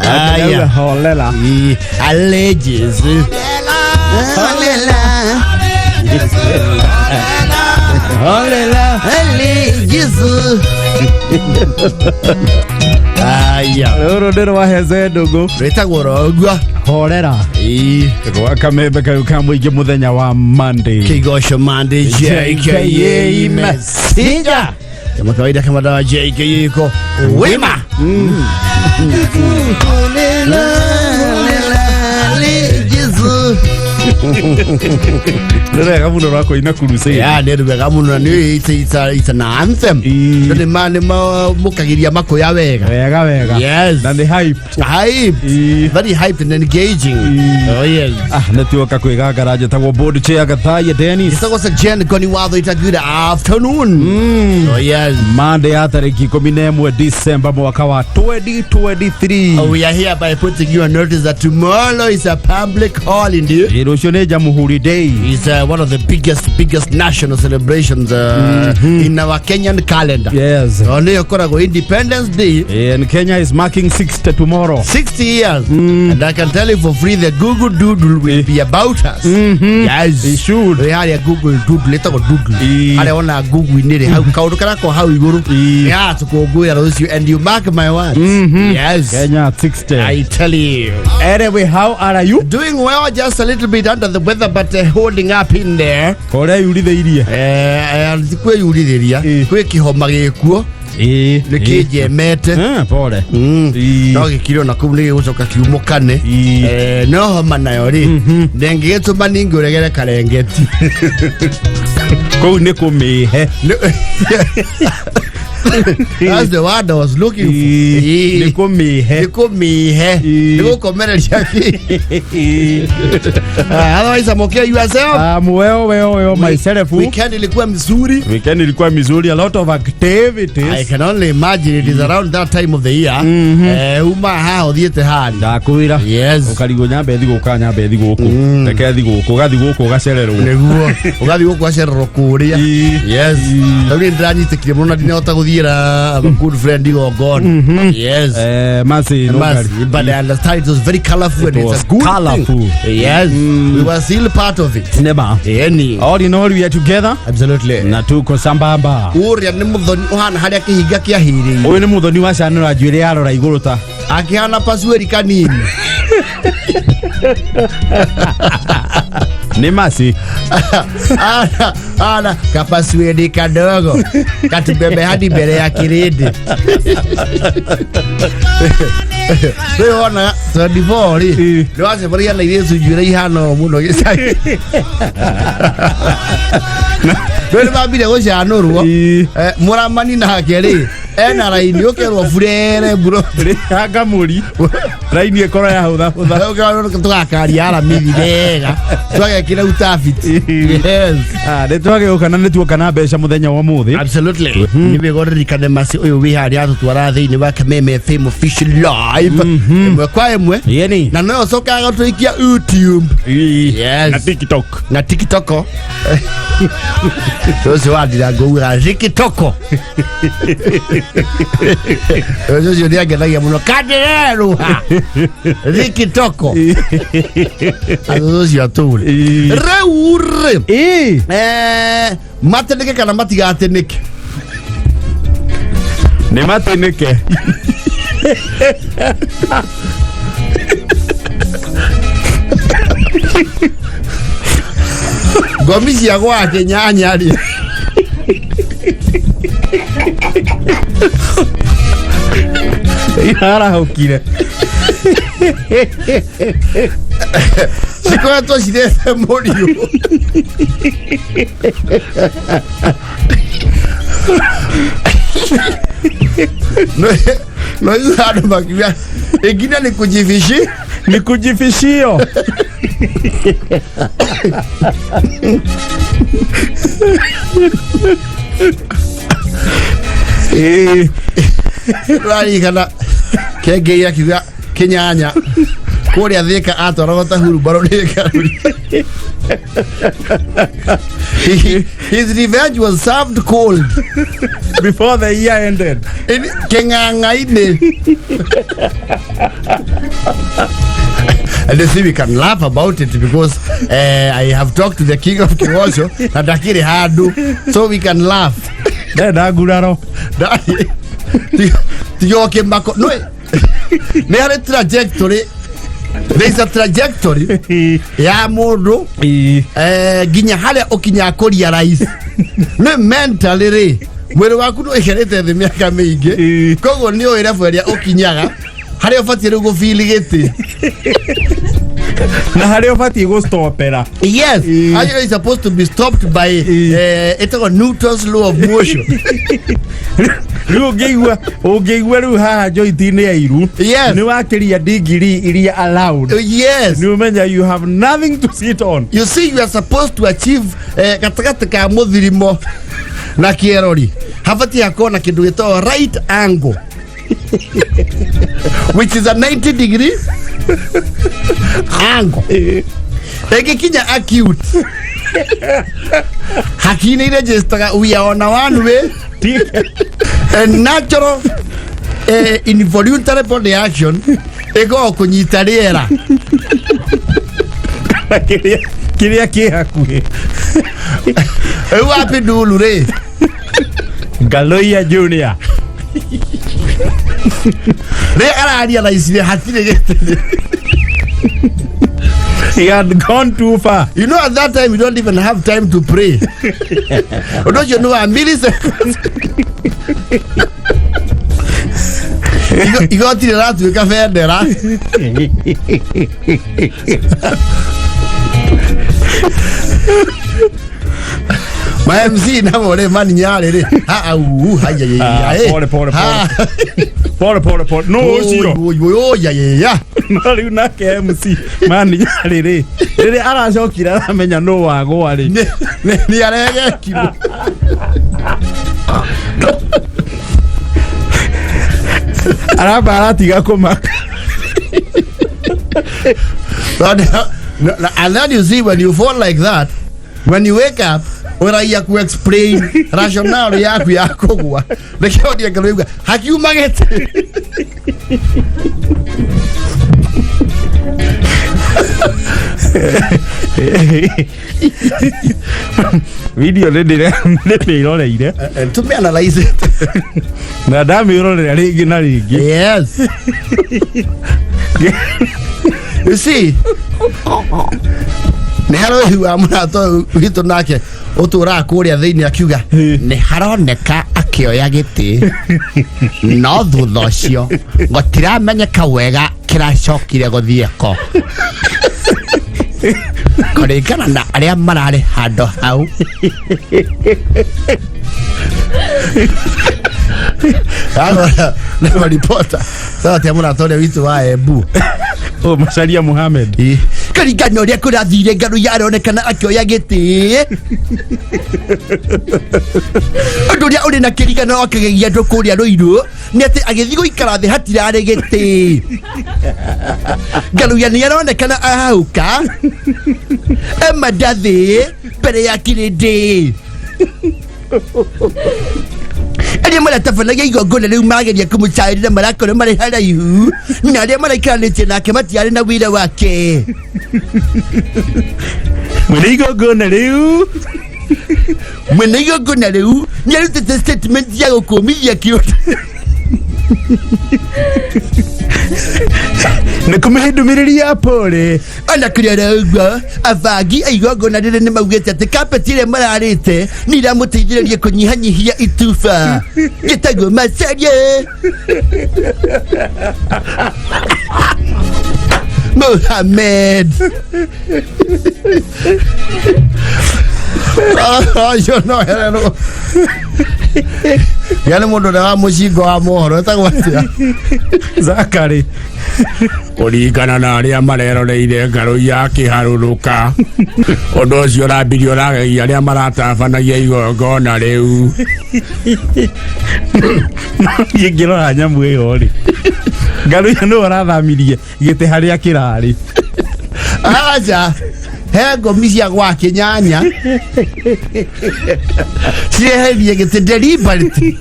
Aya. Holela. Ale Jesu. Holela. Holela. Ale Jesu. Aya. Rũrũ nĩ rwa Heze Ndũngũ. Rwĩtagwo rogua. Horera. Ĩĩ. Gwa kamembe kau ka mũingĩ mũthenya wa Monday. Kigosho Monday JKA Messenger. Kama kawaida kama dawa JKA iko wima. Nĩ wega mũno rwa kũina crusade. Ya nĩ wega mũno nĩ it's an anthem. Ĩĩ. Nĩ ma nĩ mamũkagĩria makũya wega. Wega wega. Yes. Na nĩ hype. Hype. Ĩĩ. Very hyped and engaging. Oh yes. Ah, nĩ tuoka kwĩgangara njĩtagwo board chair Gathaiya Dennis. Ĩtagwo Sir Jen Goni Watho ita good afternoon. Oh yes. Monday ya tarĩki 11 December mwaka wa 2023. Oh, we are here by putting you on notice that tomorrow is a public holiday. Ĩ, rũciũ nĩ Jamhuri Day. It's one of the biggest national celebrations in our Kenyan calendar. Yes. Oh, nĩyo ĩkoragwo Independence Day. And Kenya is marking 60 tomorrow. 60 years. And I can tell you for free the Google Doodle will be about us. Yes. It should. Ĩ, harĩa Google Doodle ĩtagwo Doodle. Ĩ. Harĩa wona Google-inĩ rĩ, hau kaũndũ karĩa ko hau igũrũ. Ĩ. Ya tũkũngũĩra rũciũ and you mark my words. Yes. Kenya at 60. I tell you. Anyway, how are you? Doing well, just a little bit under the weather, but holding up in there. Kũrĩa yurithĩirie. Ti kwĩyurithĩria Ĩ. kwĩ kĩhoma gĩkuo Ĩ. nĩ kĩnjemete. Eh, pole. Ĩ. No gĩkire ona kũu nĩ gĩgũcoka kiumũkane. Ĩ. No homa nayo rĩ ndĩngĩgĩtũma ningĩ ũregere karengeti. Kũu nĩ kũmĩhe. That's the word I was looking for. Ĩ. Nĩ Ĩ. kũmĩhe. Nĩ kũmĩhe. Ĩ. Nĩ gũkomereria kĩ. Otherwise I'm okay yourself. I'm well, well, well, myself. Weekend ilikuwa mzuri. Weekend ilikuwa mizuri, a lot of activities. I can only imagine it is around that time of the year. Uma haha ũthiĩte hani. Ndakwĩra. Yes. Ũkarigwo nyambe thi gũkũ kana nyambe thi gũkũ. Reke thi gũkũ, ũgathi gũkũ ũgacererwo. Nĩguo ũgathiĩ gũkũ acererwo kũrĩa. Ĩ. Yes. Ĩ. Rĩu nĩ ndĩranyitĩkire mũno na ndinahota gũthiĩra a good friend igongona. Yes. Mercy, no Mercy, ngari. but I understand it was very colorful and It it's was a good colourful. thing. Yes. We were still part of it. Never. Ĩni. All in all, we are together. Absolutely. Na tuko sambamba. Ũrĩa nĩ mũthoni ũhana harĩa kĩhinga kĩahĩrĩire. Ũyũ nĩ mũthoni wa canũra njuĩrĩ yarora igũrũ ta. Akĩhana pasueri kanini. Nĩ Mercy. Ana, ana kapasueni kadogo katubebe hadi mbele ya kirindi. Rĩu wona 24 rĩ Ĩ. nĩ wacemania na irĩtu njuĩrĩ ihana ũũ mũno gĩcagi. Rĩu nĩ mambire gũcanũrwo. Ĩ. Mũramani nake rĩ ena raini ũkerwo burere mburo Rĩhanga mũri. Raini ĩkorwo yahũthahũtha. Tũgakaria aramithi wega twagekĩra utafiti. Yes. Ah, nĩ twagĩũka na nĩ tuoka na mbeca mũthenya wa ũmũthĩ. Absolutely. Nĩ wega ũririkane Mercy ũyũ wĩ harĩa atũtwara thĩinĩ wa Kameme FM official live ĩmwe kwa ĩmwe Yeni. na no ũcokaga gũtũikia YouTube. Ĩ. Yes. Na TikTok. Na TikTok ũcio wandira ngũuga TikTok ũcio nĩ angenagia mũno kandirerũha TikTok ũcio atũre Ĩ. rĩu rĩ Ĩ. Matinĩke kana matigatinĩke. Nĩ matinĩke. Ngomi cia gwake nyanya rĩ Irarahũkire. Cikoretwo cirĩte mũriũ. No hizo andũ makiuga ingine ni kujifishi. Ni kujifishio. Ĩ. Rarikana kengei akiuga kĩnyanya Kũrĩa Thĩka atwaragwo ta hurumbarũ nĩ Karuri. His revenge was served cold. Before the year ended. In kĩng'ang'a-inĩ. And you see, we can laugh about it because I have talked to the king of Kigosho na ndakĩrĩ handũ, so we can laugh. Ndenda nguraro. Tiga kĩmako no nĩ harĩ trajectory, there is a trajectory ya mũndũ nginya harĩa ũkinyaga kũrealize nĩ mentally rĩ, mwĩrĩ waku nĩ ũikarĩte thĩ mĩaka mĩingĩ. Koguo nĩ ũĩ level ĩrĩa ũkinyaga harĩa ũbatiĩ rĩu gũfeel gĩtĩ. Na harĩa ũbatiĩ gũstopera. Yes. Actually, it's supposed to be stopped by ĩtagwo Newton's law of motion. Rĩu ũngĩigua rĩu haha joint-inĩ ya iru nĩ wakĩria degree iria allowed, nĩ ũmenya you have nothing to sit on. You see, you are supposed to achieve gatagatĩ ka mũthirimo na kĩerori habatiĩ hakorwo na kĩndũ gĩtagwo right angle, which is a 90 degree angle. Ĩngĩkinya acute, hakiri register we are on a one way and natural involuntary body action ĩkoragwo kũnyita rĩera. Kĩrĩa kĩ hakuhĩ. Rĩu wapi ndulu rĩ? Ngaloia Junior. Rĩ araria na icire hatirĩ gĩtĩ. He had gone too far. You know, at that time you don't even have time to pray. Ũndũ ũcio nĩ wa milliseconds. Igoti rĩratuĩka bendera. Ma MC nabo rĩ maninyarĩ rĩ ha au haya. Ah, pole, pole, pole. Pole pole pole, no ũcio. Ya. No rĩu nake MC maninyarĩ rĩ, rĩrĩa aracokire aramenya no wagwa rĩ. Nĩ aregekirwo. Aramba aratiga kũmaka. But, no, no, and then you see, when you fall like that, when you wake up, ũragia ku explain rationale yaku ya kũgwa. Nĩkĩo ndiĩ ngĩrũiga hakiuma gĩtĩ. Video nĩ ndĩmĩroreire. To me analyze it. Na ndamĩrorera rĩngĩ na rĩngĩ. Yes. You see, nĩ harĩ wa mũrata ũyũ witũ nake ũtũraga kũrĩa thĩinĩ akiuga nĩ haroneka akĩoya gĩtĩ, no thutha ũcio gũtiramenyeka wega kĩracokire gũthiĩ ko kũringana na arĩa mararĩ handũ hau. Nĩ maripota sasa tia mũrata ũrĩa witũ wa Embu. Oh, Macharia Mohamed. Kũringana ũrĩa kũrathire, ngano yaronekana akĩoya gĩtĩ, ũndũ ũrĩa ũrĩ na kĩrigano akĩgegia andũ kũrĩa Rũirũ nĩ atĩ agĩthiĩ gũikara thĩ hatirarĩ gĩtĩ. Ngaruya nĩ aronekana ahauka emandathĩ mbere ya kĩrĩndĩ. Arĩa maratabanagia igongona rĩu mageria kũmũcarĩra marakorwo marĩ haraihu na arĩa maraikaranĩtie nake matiarĩ na wĩra wake. Mwene igongona rĩu. Mwene igongona rĩu nĩ arutĩte statement ya gũkũmithia kĩũndũ. Nĩ kũmĩhe ndũmĩrĩri ya pole. Ona kũrĩ ũguo, abangi a igongona rĩrĩ nĩ maugĩte atĩ kapeti ĩrĩa mararĩte nĩ iramũteithĩrĩria kũnyihanyihia ituba. Gĩtagwo Macharia Mohamed. Acio no hererwo. Yani mũndũ ũrĩa wa mũcingo wa mohoro etagwo atĩa? Zakari. Kũringana na arĩa mareroreire ngarũ ya kĩharũrũka, ũndũ ũcio ũrambirie ũragegia arĩa maratabanagia igongona rĩu. Niĩ ngĩrora nyamũ ĩyo rĩ, ngarũ ĩyo nĩwe ũrathamirie gĩtĩ harĩa kĩrarĩ. Aca, he ngomi cia gwa kĩnyanya cieherie gĩtĩ deliberately,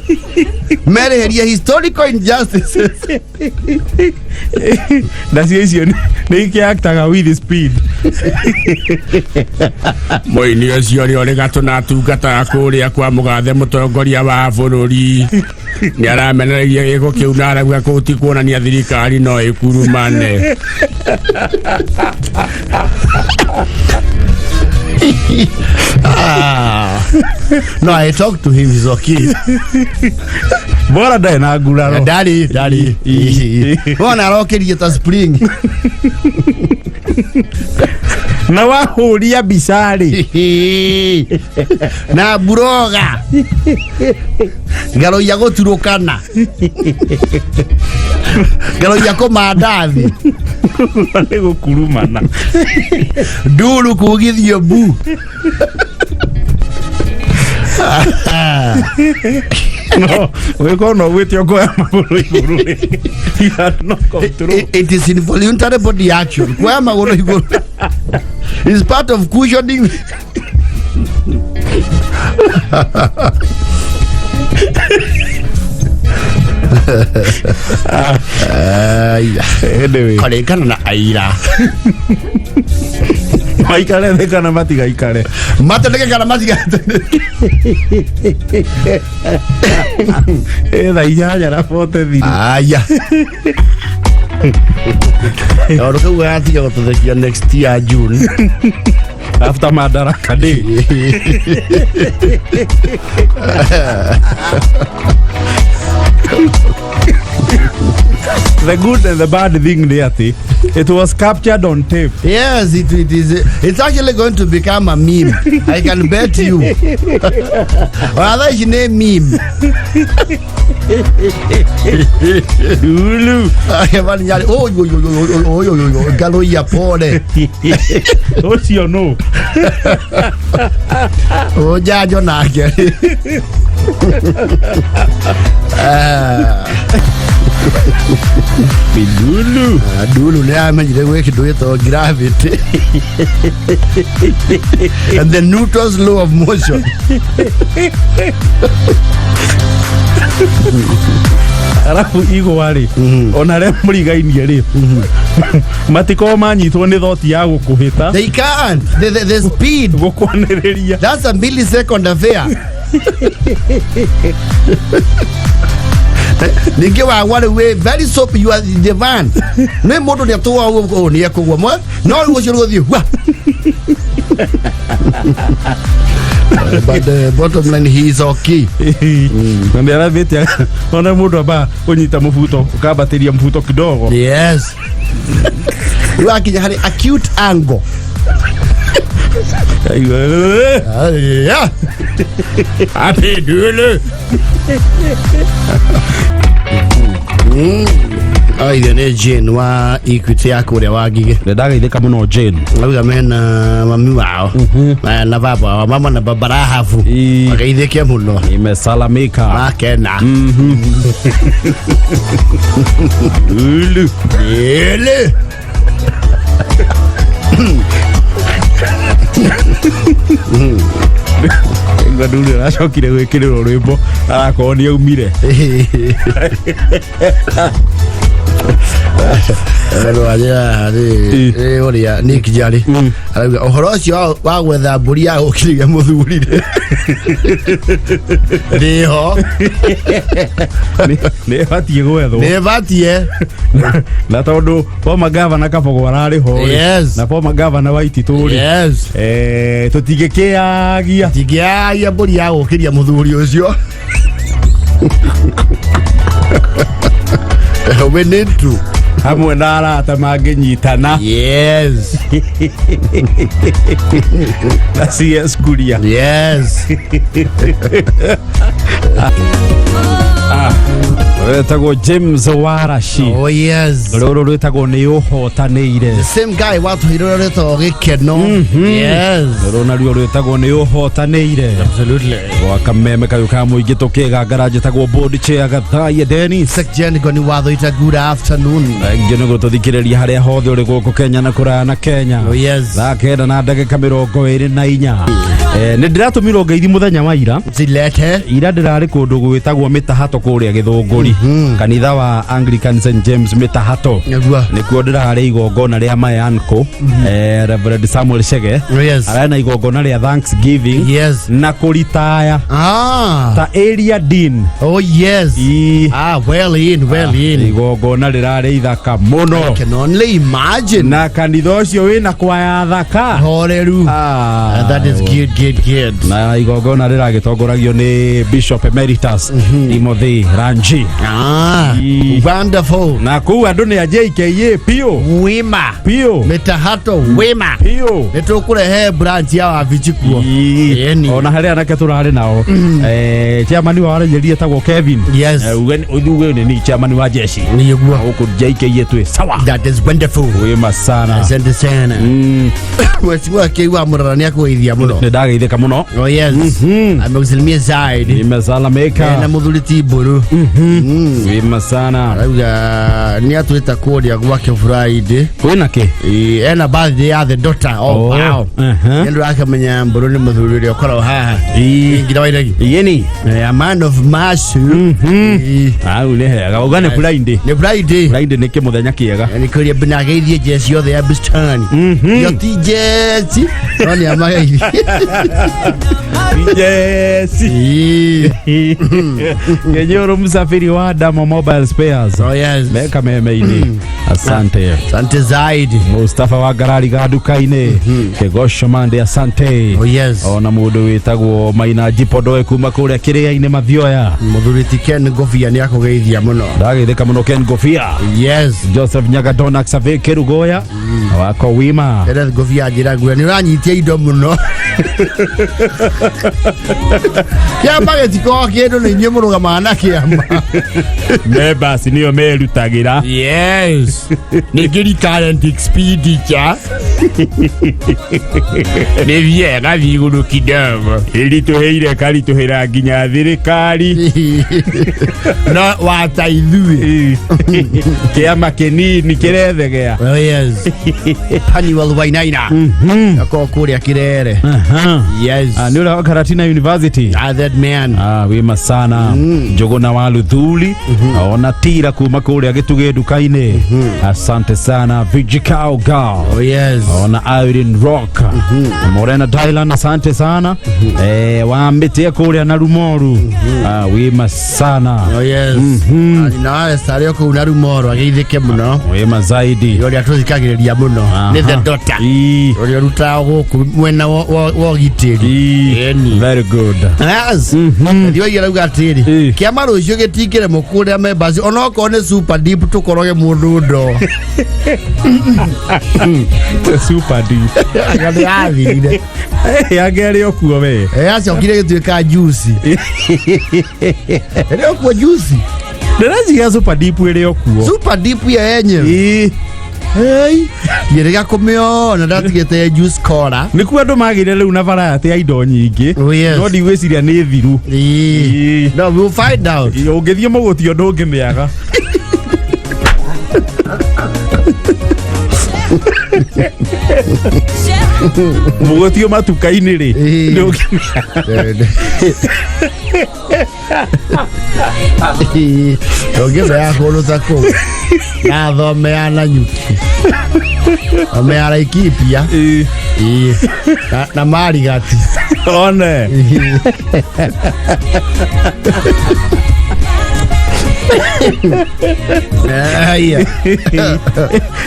mereherie historical injustices. Nacio icio nĩ ikĩactaga with speed. Mũini ũcio ũrĩa ũrĩ gatũ na atungataga kũrĩa kwa mũgathe mũtongoria wa bũrũri nĩ aramenereirie gĩko kĩu na arauga kũu ti kuonania thirikari no ĩkurumane. Ah. No, I talk to him, he's okay. Bora ndarĩ na nguraro. Ndarĩ, ndarĩ. Wona arokĩrie ta spring. Na wahũria mbica rĩ. Na buroga. Ngaroia gũturũkana. Ngaroia kũmandathi. Nĩ gũkurumana. Nduru kugithio bu. No ũgĩkorwo no ũgwĩte ũkoya magũrũ igũrũ rĩ, you are no control. It is involuntary body action. Kuoya magũrũ igũrũ is part of cushioning. Aya. Anyway, Kũringana na aira. Maikare thĩ kana matigaikare. Matendeke kana matigatendeke. Ĩ thaa 8:43. Aya. Kaũndũ kau gagatiga gũtũthekia next year June. After Madaraka Day. The good and the bad thing nĩ atĩ it was captured on tape. Yes, it is. It's actually going to become a meme. I can bet you. Rather, ici nĩ meme. Ulu. Evan Nyali, oh, yo, yo, yo, yo, yo, yo, yo, yo, Ngaloia pole. Ũcio nũ? Ũnjanjo nake. Ah. Bilulu. Ndulu nĩ amenyire gwĩ kĩndũ gĩtagwo gravity and the Newton's law of motion. Arabu igwa rĩ, ona arĩa mũrigainie rĩ, matikorwo manyitwo nĩ thoti ya gũkũhĩta. They can't. The speed. Gũkwanĩrĩria. That's a millisecond affair. Ningĩ wagwa rĩu wĩ very soap, you are in the van. Nĩ mũndũ nĩ atũa ũguo nĩ ekũgwa mwe no rĩu ũcio rũgũthiĩ hua. But the bottom line, he is okay. Na nĩ arambĩte ona mũndũ amba kũnyita mũbuto ũkambatĩria mũbuto kidogo. Yes. Rĩu akinya harĩ acute angle. Aya. Happy Dulu. Oige nĩ Jane wa Equity ya kũrĩa wa Ngigĩ. Nĩ ndagaithĩka mũno Jane. Auga mena mami wao na baba wao, mama na baba Rahabu. Mageithĩke mũno. Imesalamika. Makena. Ulu. Ele. Ngwa nduru aracokire gwĩkĩrĩrwo rwĩmbo arakorwo nĩ aumire. Rĩ ũrĩa Nick Njari arauga ũhoro ũcio wa gwetha mbũri ya gũkĩrĩria mũthuri rĩ ndĩho. Nĩ ĩbatiĩ gwethwo. Nĩ ĩbatiĩ. Na tondũ former governor Kabogo ararĩ ho rĩ, na former governor Waititũ rĩ, tũtingĩkĩagia. Tingĩagia mbũri ya gũkĩria mũthuri ũcio. We need to. Hamwe na arata mangĩnyitana. Yes. Na CS Kuria. Yes. Wetagwo James Warashi. Oh yes. Rũrũ rwĩtagwo nĩ ũhotanĩire. The same guy watũheire ũrĩa rwĩtagwo gĩkeno. Yes. Rũrũ naruo rwĩtagwo nĩ ũhotanĩire. Absolutely. Gwa kameme kayũ ka mũingĩ tũkĩgangara njĩtagwo board chair Gathaiya Dennis. Sekjen Goni Watho ita, good afternoon. Thengiũ nĩ gũtũthikĩrĩria harĩa hothe ũrĩ gũkũ Kenya na kũraya na Kenya. Oh yes. Thaa 9:24. Nĩ ndĩratũmirwo ngeithi mũthenya wa ira. Zilete. Ira ndĩrarĩ kũndũ gwĩtagwo Mĩtahato kũrĩa Gĩthũngũri, kanitha wa Anglican St James Mĩtahato. Nĩguo. Nĩkuo ndĩrarĩ igongona rĩa my uncle, Reverend Samuel Chege. Oh yes. Ararĩ na igongona rĩa Thanksgiving Yes. na kũritaya ta area dean. Oh yes. Ii. Ah, well in, well in. Igongona rĩrarĩ ithaka mũno. I can only imagine. Na kanitha ũcio wĩna kwaya thaka. Horeru. That is good, good, good. Na igongona rĩragĩtongoragio nĩ Bishop Emeritus Timothy Ranji. Wonderful. Na kũu andũ nĩ a JKA piũ. Wima. Piũ. Mĩtahato wima. Piũ. Nĩ tũkũrehe branch ya wabici kuo. Ĩni. Ona harĩ anake tũrarĩ nao, chairman wa waranjĩria etagwo Kevin. Yes. Uge nĩ ni chairman wa jeshi. Nĩguo. Gũkũ JKA twĩ sawa. That is wonderful. Wima sana. Asante sana. Mheshimiwa Keiwa Murara nĩ akũgeithia mũno. Nĩ ndageithĩka mũno. Oh yes. Amekusalimia zaidi. Nimesalamika. Na mũthuri ti mbũrũ. Wima sana. Arauga nĩ atwĩta kũrĩa gwake Friday. Kwĩna kĩ? Ena birthday ya the daughter. Oh, Oh, wow. Nĩ ndũ akamenya mbũrũ nĩ mũthuri ũrĩa ũkoragwo haha. Ngira wairegi. Yeni. A man of mercy. Au nĩ hega. Uga nĩ Friday. Nĩ Friday. Friday nĩ kĩmũthenya kĩega. Nĩ kũrĩa binageithie jeci yothe ya bustani. Yo ti jeci. No nĩ amageithie. Jesi. Ngenyoro msafiri wa Damo Mobile Spares. Oh yes. Meka meme-inĩ. Asante. Asante zaidi. Mustafa wa ngarari ga nduka-inĩ. Kĩgoco Mande asante. Oh yes. Ona mũndũ wĩtagwo Maina Jipodoe kuma kũrĩa kĩrĩa-inĩ Mathioya. Mũthuri ti Ken Ngobia nĩ akũgeithia mũno. Ndageithĩka mũno Ken Ngobia. Yes. Joseph Nyagadona Xavier Kerugoya wako wima. Kenneth Ngobia njĩra nguo nĩ ũranyitia indo mũno. Kĩama gĩtikoragwo kĩndũ nĩ inyuĩ mũrũgamaga na kĩama. Members nĩo merutagĩra. Yes. Nĩ recurrent expenditure. Nĩ thiaga gathiĩ igũrũ kidogo. Ĩritũhĩire karitũhĩra nginya thirikari. No wata ithuĩ. Kĩama kĩnini kĩrethegea. Oh yes. Panuel Wainaina. Akorwo kũrĩa Kĩrere. Yes. Nĩ ũrĩa wa Karatina University. Ah, that man. Wima sana. Njũgũna wa Luthuli ona tira kuma kũrĩa gĩtugĩ nduka-inĩ. Asante sana Vijikao Girl. Oh yes. Ona Irene Rock. Morena Dylan asante sana. Wambĩtie kũrĩa na Rumoru. Wima sana. Oh yes. Na sarĩ o kũu na Rumoro ageithĩke mũno. Wima zaidi. Ũrĩa tũthikagĩrĩria mũno. Nĩ the daughter. Ũrĩa ũrutaga gũkũ mwena wa ũgitĩri. Ĩni. Very good. Yes. Thiĩ arauga atĩrĩ kĩama rũciũ gĩtingĩremwo kũrĩa members onokorwo nĩ super deep tũkoroge mũndũ ndo. Super deep. Anga nĩ yathirire. Yange ĩrĩ o kuo we. Yacokire gĩtuĩka juice. Ĩrĩ o kuo juice. Ndĩreciria super deep ĩrĩ o kuo. Super deep ya yenyewe. Hey, ndiĩrĩga kũmĩona ndatigĩte juice cola. Nĩkuo andũ magĩire rĩu na variety ya indo nyingĩ. Oh yes. No ndigwĩciria nĩ thiru. No, we'll find out. Ũngĩthiĩ mũgũtio ndũngĩmĩaga. Mũgũtio matuka-inĩ rĩ ndũngĩmĩaga. Ndũngĩmea kũndũ ta kũu na thome ya Nanyuki, thome ya Laikipia. Na Marigati. One. Aya.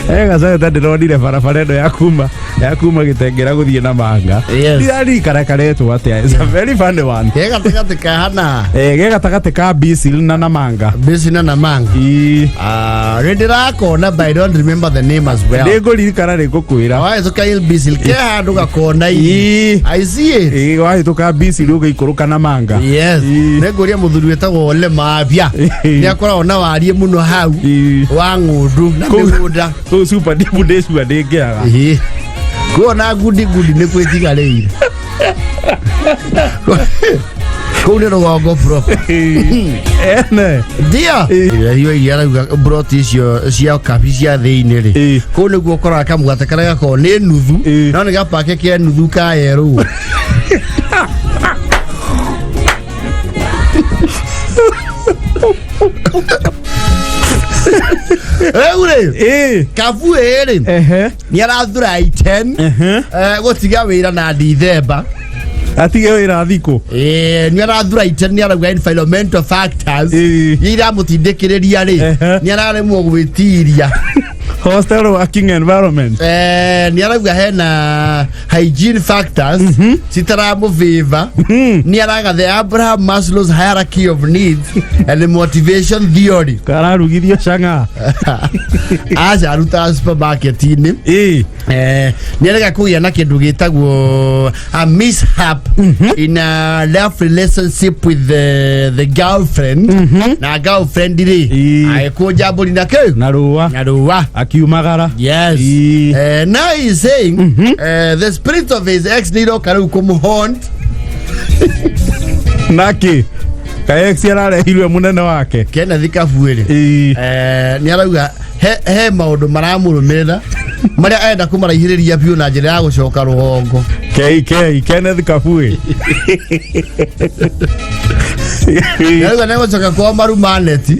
Gacageta ndĩronire barabara ĩno ya kuma Ya kuma Gĩtengera gũthiĩ na manga. Yes. Ndiraririkana karetwo atĩa. It's a very funny one. Ke gatagatĩ ka hana. Eh, ge gatagatĩ ka Bisil na Namanga. Bisi na Namanga. Ii. Ah, nĩ ndĩrakona, but I don't remember the name as well. Ndĩngũririkana rĩngũkwĩra. Wahĩtũka Bisil ke handũ gakona-inĩ. Ii. I see it. Ii, wahĩtũka Bisil ũgĩikũrũka Namanga. Yes. Ii. Nĩ ngũria mũthuri wĩtagwo Ole Mavia. Ii. Nĩ akoragwo na wariĩ mũno hau Ii. wa ng'ũndũ na mĩgũnda. Kũu super deep ndĩcua ndĩngĩaga. Ĩĩ. Kuona ngundi ngundi nĩ kwĩtigarĩire. Kũu nĩ rũgongo proper. Ene. Ndio. Ĩĩ. Irio iria arauga broti icio cia kabi cia thĩinĩ rĩ. Ĩĩ. Kũu nĩguo ũkoraga kamũgate karĩa gakoragwo nĩ nuthu Ĩĩ. no nĩ gapake ke nuthu ka yerũ. Rĩu rĩ Ĩĩ. Kabuĩ rĩ Ehe. nĩ arathura iten Ehe. gũtiga wĩra na Dithemba. Atige wĩra thikũ. Nĩ arathura iten, nĩ arauga environmental factors Ĩĩ. iria iramũtindĩkĩrĩria rĩ nĩ araremwo gwĩtiria. Hostel working environment. Nĩ arauga hena hygiene factors citaramũbĩva. Nĩ araga the Abraham Maslow's hierarchy of needs and the motivation theory. Kararugithio cang'a. Aca arutaga supermarket-inĩ. Ĩĩ. Nĩ arega kũgĩa na kĩndũ gĩtagwo a mishap in a love relationship with the girlfriend, na girlfriend rĩ Ĩĩ. agĩkũnja mbũri na kĩ Na rũa. Na rũa. Akiumagara. Yes. Ĩĩ. Now he's saying the spirit of his ex nĩ iroka rĩu kũmũhaunt. Naki. Kaex ararehirwe mũnene wake. Kenneth Kabuĩrĩ. Ĩĩ. Nĩ arauga he maũndũ maramũrũmĩrĩra marĩa arenda kũmaraihĩrĩria biũ na njĩra ya gũcoka rũgongo. KK Kenneth Kabue. Nĩ arauga nĩ gũcoka kwa marumaneti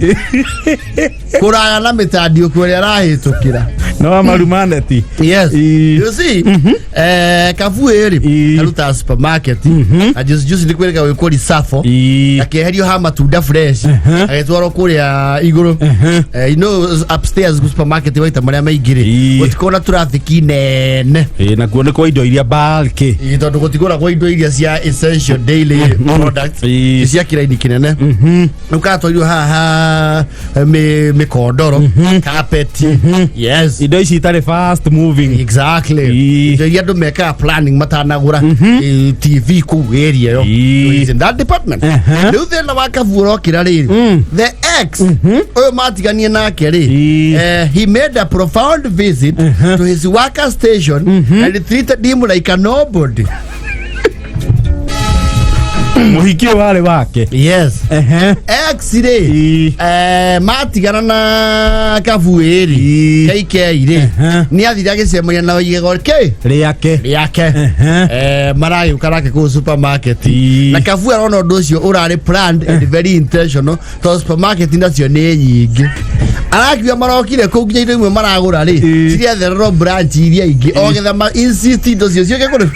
kũraya na mĩtandiũko ĩrĩa arahĩtũkĩra. No amarumaneti. Yes. Ĩĩ. You see, Kabuĩ rĩ Ĩĩ. arutaga supermarket na juice juice nĩ kwĩrĩga gwĩkwo risafo, Ĩĩ. akĩeherio ha matunda fresh, agĩtwarwo kũrĩa igũrũ. You know, upstairs supermarket waita marĩa maingĩ rĩ Ĩĩ. gũtikorwo na traffic nene. Ĩĩ, nakuo nĩ kwa indo iria bulky. Ĩĩ, tondũ gũtigũragwo indo iria cia essential daily products cia kĩraini kĩnene. Rĩu katwarirwo haha mĩkondoro, carpet, yes. Indo ici itarĩ fast moving. Exactly. Ĩĩ. Indo iria andũ mekaga planning matanagũra, TV kũu area ĩyo. Ĩĩ. Is in that department. Rĩu thĩna wa Kabu ũrokĩra rĩrĩ, the ex ũyũ matiganie nake rĩ, Ĩĩ. he made a profound visit to his worker station and treated him like a nobody. Mũhiki ũyũ warĩ wake. Yes. Ehe. Ex rĩ, Ĩĩ. matigana na Kabuĩ rĩ, Ĩĩ. KK rĩ, nĩ athire agĩcemania na igego kĩ Rĩake. rĩake. Maragĩũka nake kũu supermarket. Ĩĩ. Na Kabuĩ arona ũndũ ũcio ũrarĩ planned and very intentional, tondũ supermarket nacio nĩ nyingĩ. Arakiuga marokire kũu nginya indo imwe maragũra rĩ Ĩĩ. cirethererwo branch iria ingĩ o getha ma insist indo cio ciũke kũrĩ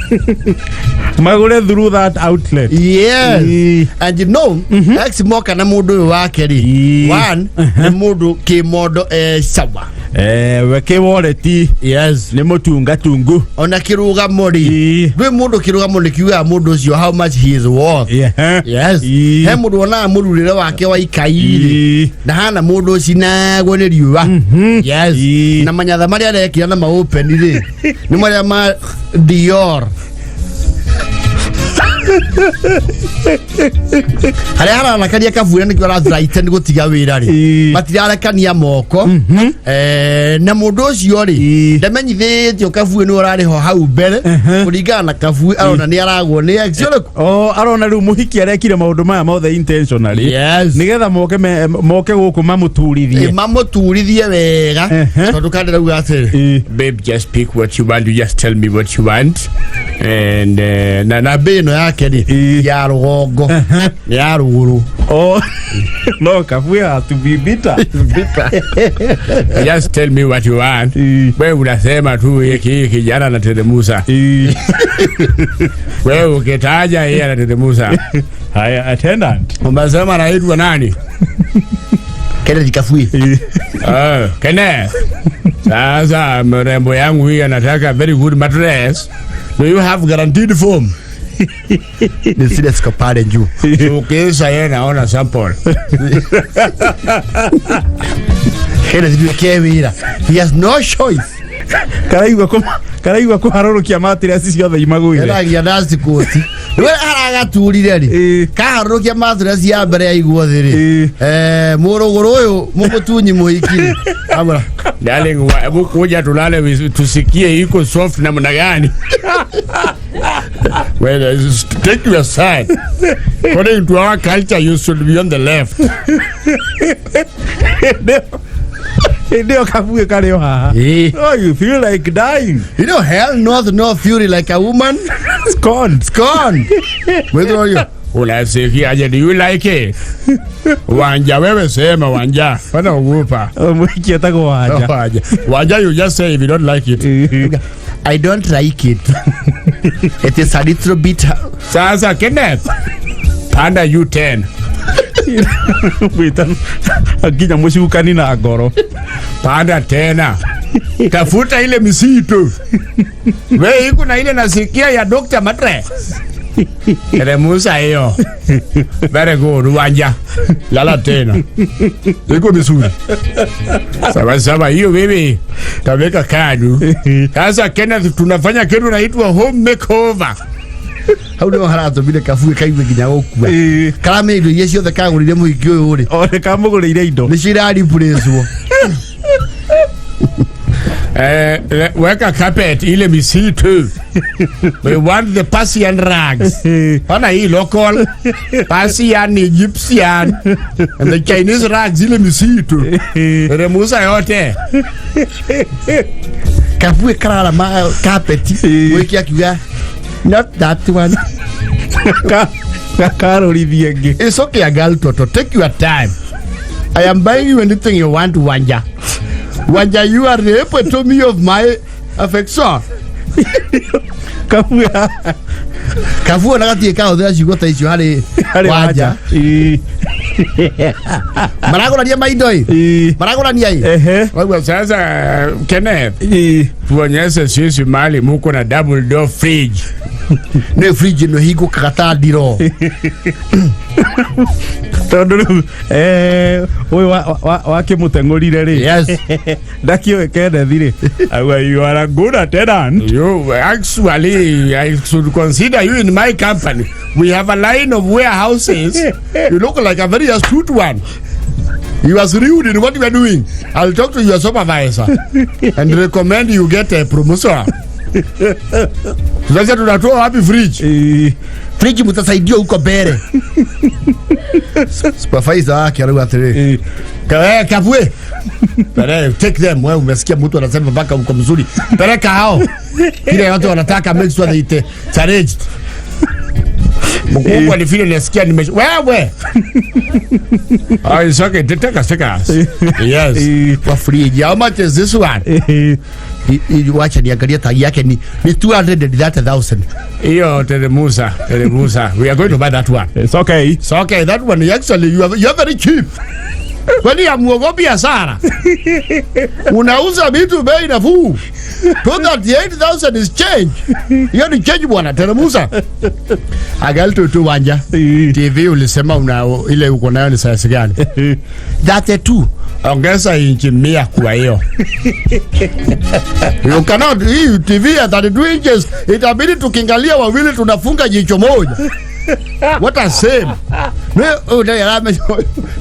Magũre through that outlet. Yes. Ĩĩ. And you know, ex moka na mũndũ ũyũ wake rĩ, Ĩĩ. one nĩ mũndũ kĩmondo, sawa. We kĩworeti. Yes. Nĩ mũtungatungu. Ona kĩrũgamo rĩ, Ĩĩ. ndwĩ mũndũ kĩrũgamo nĩ kiugaga mũndũ ũcio how much he is worth. Yes. Ĩĩ. He mũndũ wonaga mũrurĩre wake wa ikai rĩ, Ĩĩ. ndahana mũndũ ũcinagwo nĩ riũa. Yes. Ĩĩ. Na manyatha marĩa arekĩra na maopen rĩ nĩ marĩa ma Dior harĩa haranakaria Kabura nĩkĩo arathuraite nĩ gũtiga wĩra rĩ. Ĩĩ. Matirarekania moko. Na mũndũ ũcio rĩ, Ĩĩ. ndamenyithĩtio Kabue nĩ ũrarĩ ho hau mbere. Kũringana na Kabue, arona nĩ aragwo nĩ ex ũrĩkũ. O arona rĩu mũhiki arekire maũndũ maya mothe intentionally. Yes. Nĩgetha moke gũkũ mamũturithie. Mamũturithie wega. Tondũ kandĩ rauga atĩrĩ, Ĩĩ. Babe, just pick what you want. You just tell me what you want. And na mbĩ ĩno yake rĩ Ĩĩ. ya rũgongo nĩ ya rũgũrũ. Oh, no, Kabue has to be bitter. Just tell me what you want. Ĩĩ. Wewe unasema tu hiki kijana anateremusa. Ĩĩ. Wewe ukitaja yeye anateremusa. Haya, attendant. Umesema anaitwa nani? Kenneth Kabue. Ĩĩ. Kene. Sasa mrembo yangu hii anataka very good mattress. Do you have guaranteed foam? Ni zile ziko pale juu. Ukisha yeye naona sample. Hena zituwekee wĩra. He has no choice. Karaigua kũharũrũkia matireci ciothe imagũire. Eragia dust coat. Nĩwe aragaturire rĩ. Kaharũrũkia mattress ya mbere yaigwo thĩ rĩ. Mũrũgũrũ ũyũ mũmũtunyi mũhiki rĩ. Amũra. Darling, hebu kuja tulale tusikie iko soft namna gani. Well, take your side. According to our culture, you should be on the left. Hĩndĩ ĩyo kabuĩ karĩ o haha. Oh, you feel like dying. You know, hell knows no fury like a woman scorned. Scorned. Mwĩthĩ ũyũ. Unasikiaje? Do you like it? Wanja, wewe sema Wanja. Pana ogopa. Mwiki etagwo Wanja. Wanja. Wanja, you just say if you don't like it. I don't like it. It is a little bit. Sasa Kenneth, panda U10. Mwĩta nginya mũcukani na ngoro. Panda tena. Tafuta ile misitu. We iko na ile nasikia ya Dr. Matre. Teremusa hiyo. Very good, Wanja. Lala tena. Iko vizuri. Sawa sawa, hiyo bibi. Taweka kadu. Sasa Kenneth, tunafanya kitu naitwa home makeover. Hau nĩho haratũmire kabuĩ kaigue nginya gũkua. Karamenya indo iria ciothe kagũrire mũhiki ũyũ rĩ. O nĩ kamũgũrĩire indo. Nĩcio irariburĩcwo. Weka carpet ile misitu. We want the Persian rugs. Pana hii local Persian, Egyptian and the Chinese rugs ile misitu. Remusa yote. Kabuĩ karara ma carpet. Mũhiki akiuga not that one. Karorithie ĩngĩ. It's okay, girl Toto. Take your time. I am buying you anything you want, Wanja. Wanja, you are the epitome of my affection. Kabuĩ haha. Kabuĩ ona gatirĩ kahũthĩra ciugo ta icio harĩ Harĩ Wanja. Maragũrania maindo ĩ. Maragũrania ĩ. Kwa sasa Kenneth, tuonyeshe sisi mali muko na double door fridge. Nĩ fridge ĩno ĩhingũkaga ta ndiro. Tondũ rĩu ũyũ wakĩmũteng'ũrire rĩ. Ndakĩũĩ Kenneth rĩ. Auga you are a good attendant. You actually, I should consider you in my company. We have a line of warehouses. You look like a very astute one. You are shrewd in what you are doing. I'll talk to your supervisor and recommend you get a promotion. Sasa tunatoa wapi fridge? Fridge mtasaidiwa huko mbele. Supervisor wake arauga atĩrĩrĩ. Kavue. Pere, take them. Wewe umesikia mtu anasema mpaka uko mzuri. Peleka hao. Kile watu wanataka, make sure they challenged. Mkubwa ni vile nasikia nime wewe. Oh, it's okay. Take us, take us. Yes. Kwa fridge. How much is this one? Wacha niangalie tag yake ni 230,000. Hiyo teremusa, teremusa. We are going to buy that one. It's okay. It's okay. That one actually you are very cheap. Kwani hamuogopi hasara? Unauza vitu bei nafuu. 238,000 is change. Hiyo ni change bwana, teremusa. Agal tu Wanja. TV ulisema una ile uko nayo ni size gani? 32. Ongeza inchi 100 kwa hiyo. You cannot, hii TV ya 32 inches itabidi tukiangalia wawili tunafunga jicho moja. What a shame.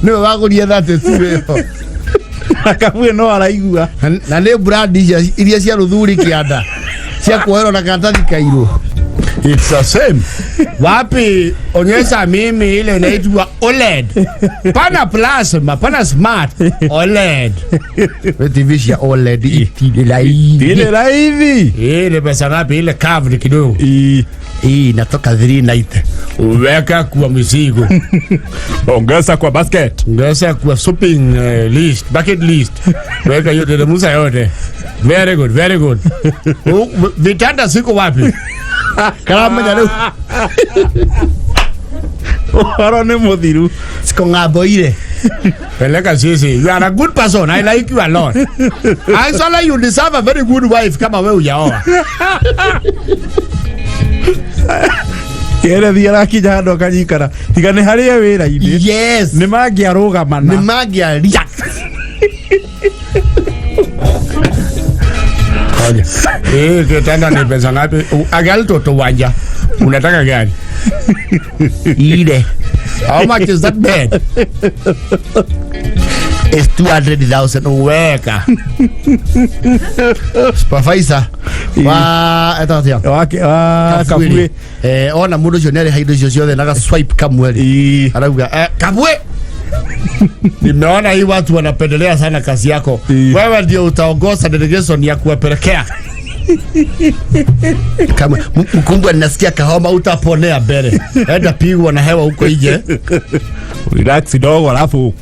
Nĩ wagũria 32 ĩyo. Kabuĩ no araigua. Na nĩ brand iria cia rũthuri kĩanda cia kuoherwo na karatathi kairũ. It's the same. Wapi onyesha mimi ile inaitwa OLED. Pana plasma, pana smart OLED. We TV cia OLED itirĩ raithi. Ile raithi. Ile pesa ngapi ile curved kidogo? Hii inatoka 390. Weka kwa mizigo. Ongeza kwa basket. Ongeza kwa shopping list, bucket list. Weka yote, teremusa yote. Very good, very good. Vitanda siko wapi? Karamenya rĩu. Ũhoro nĩ mũthiru. Siko ng'ambo ile. Peleka sisi. You are a good person. I like you a lot. Actually, you deserve a very good wife kama wewe hujaoa. Kĩerethi arakinya handũ akanyikara tiga nĩ harĩa wĩra-inĩ. Yes. Nĩ mangĩarũgamana. Nĩ mangĩaria. Ngoja. Eh, kitanda ni pesa ngapi? Angali toto wanja. Unataka gani? Ile. How much is that bed? It's 200,000. Weka. Supervisor wa etagwo atĩa? Wa Kabuĩ. Eh, ona mũndũ ũcio nĩ arĩha indo icio ciothe na ga swipe kamwe rĩ. Arauga Kabwe, Nimeona hii watu wanapendelea sana kazi yako. Wewe ndio utaongoza delegation ya kuwapelekea. Kamwe mkumbwa, ninasikia kahoma, utaponea mbele. Enda pigwa na hewa huko nje. Relax kidogo alafu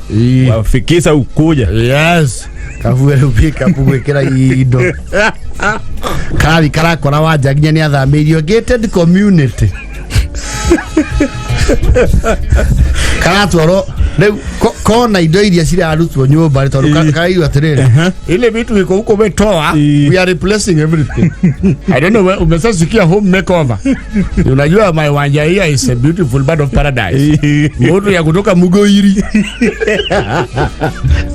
wafikisha ukuja. Yes. Kabwe rĩu pick up gwĩkĩra indo. Karathi karakora wanja nginya nĩ athamĩirio gated community. Karatwarwo rĩu kona indo iria cirarutwo nyũmba rĩ, tondũ karaigua atĩrĩrĩ, Ile vitu iko huko umetoa, we are replacing everything. I don't know, umeshasikia home makeover. Unajua my wanja here is a beautiful bird of paradise. Mtu ya kutoka Mugoiri.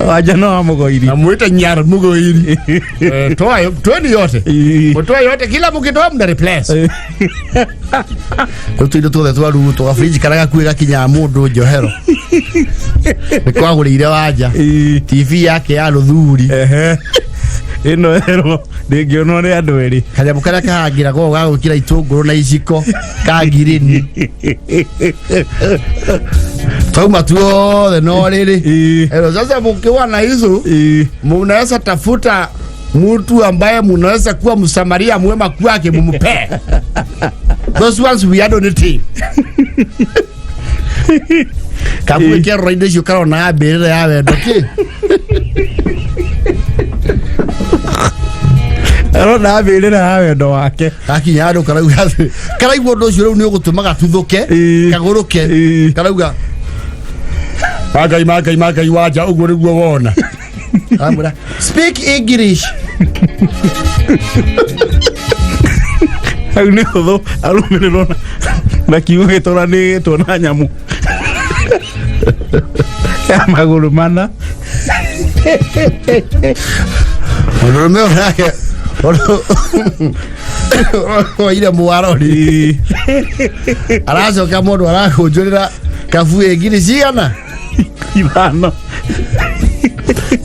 Wanja no wa Mũgoiri. Namuita Nyar Mugoiri. Toa toeni yote. Mtoe yote, kila mkitoa mna replace. Rĩu tũindo tuothe twarutwo, gabrinji karĩa gakuĩ gakinyaga mũndũ njohero nĩ kwagũrĩire wanja. TV yake ya rũthuri. Ehe. Ĩno ĩrwo ndĩngĩonwo nĩ andũ erĩ. Kanyamũ karĩa kahangĩragwo ga gwĩkĩra itũngũrũ na iciko ka ngirini twauma tuothe no rĩrĩ. Ero sasa mkiwa na hizo munaweza tafuta mtu ambaye munaweza kuwa msamaria mwema kwake mumpe. Those ones we are donating. Kabwe kero indo icio karona mbĩrĩra ya wendo kĩ. Arona mbĩrĩra ya wendo wake. Gakinya handũ karauga atĩ karaigua ũndũ ũcio rĩu nĩ ũgũtũma gatuthũke, kagũrũke, karauga Magai magai magai wanja ũguo nĩguo wona. Amwĩra speak English. Hau nĩ hũthũ arũmĩrĩrwo na kiugo gĩtũranĩtwo na nyamũ ya magũrũ mana. Mũndũrũme ũyũ nake oire mwarori aracoka mũndũ arakũnjũrĩra kabuĩ ngiri cigana? 5.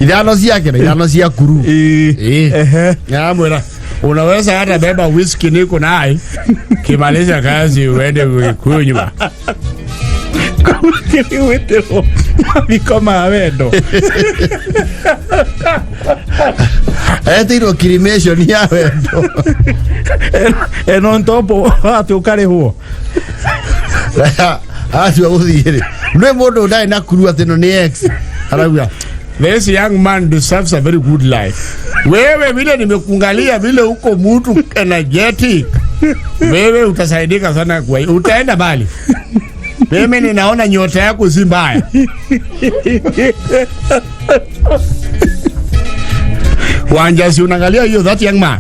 5 ciake na 5 cia kuru. Ehe. Namwĩra unaweza hata beba whisky niko naye, kimaliza kazi uende kunywa. Gwĩtĩrwo mathiko ma wendo. Etĩirwo cremation ya wendo. And on top atĩ ũkarĩhwo. Atua gũthiĩ rĩ, nĩ mũndũ ndarĩ na kuru atĩ no nĩ ex arauga This young man deserves a very good life. Wewe vile nimekuangalia vile uko mtu energetic. Wewe utasaidika sana kwa utaenda mbali. Mimi ninaona nyota yako si mbaya. Wanja si unaangalia hiyo that young man.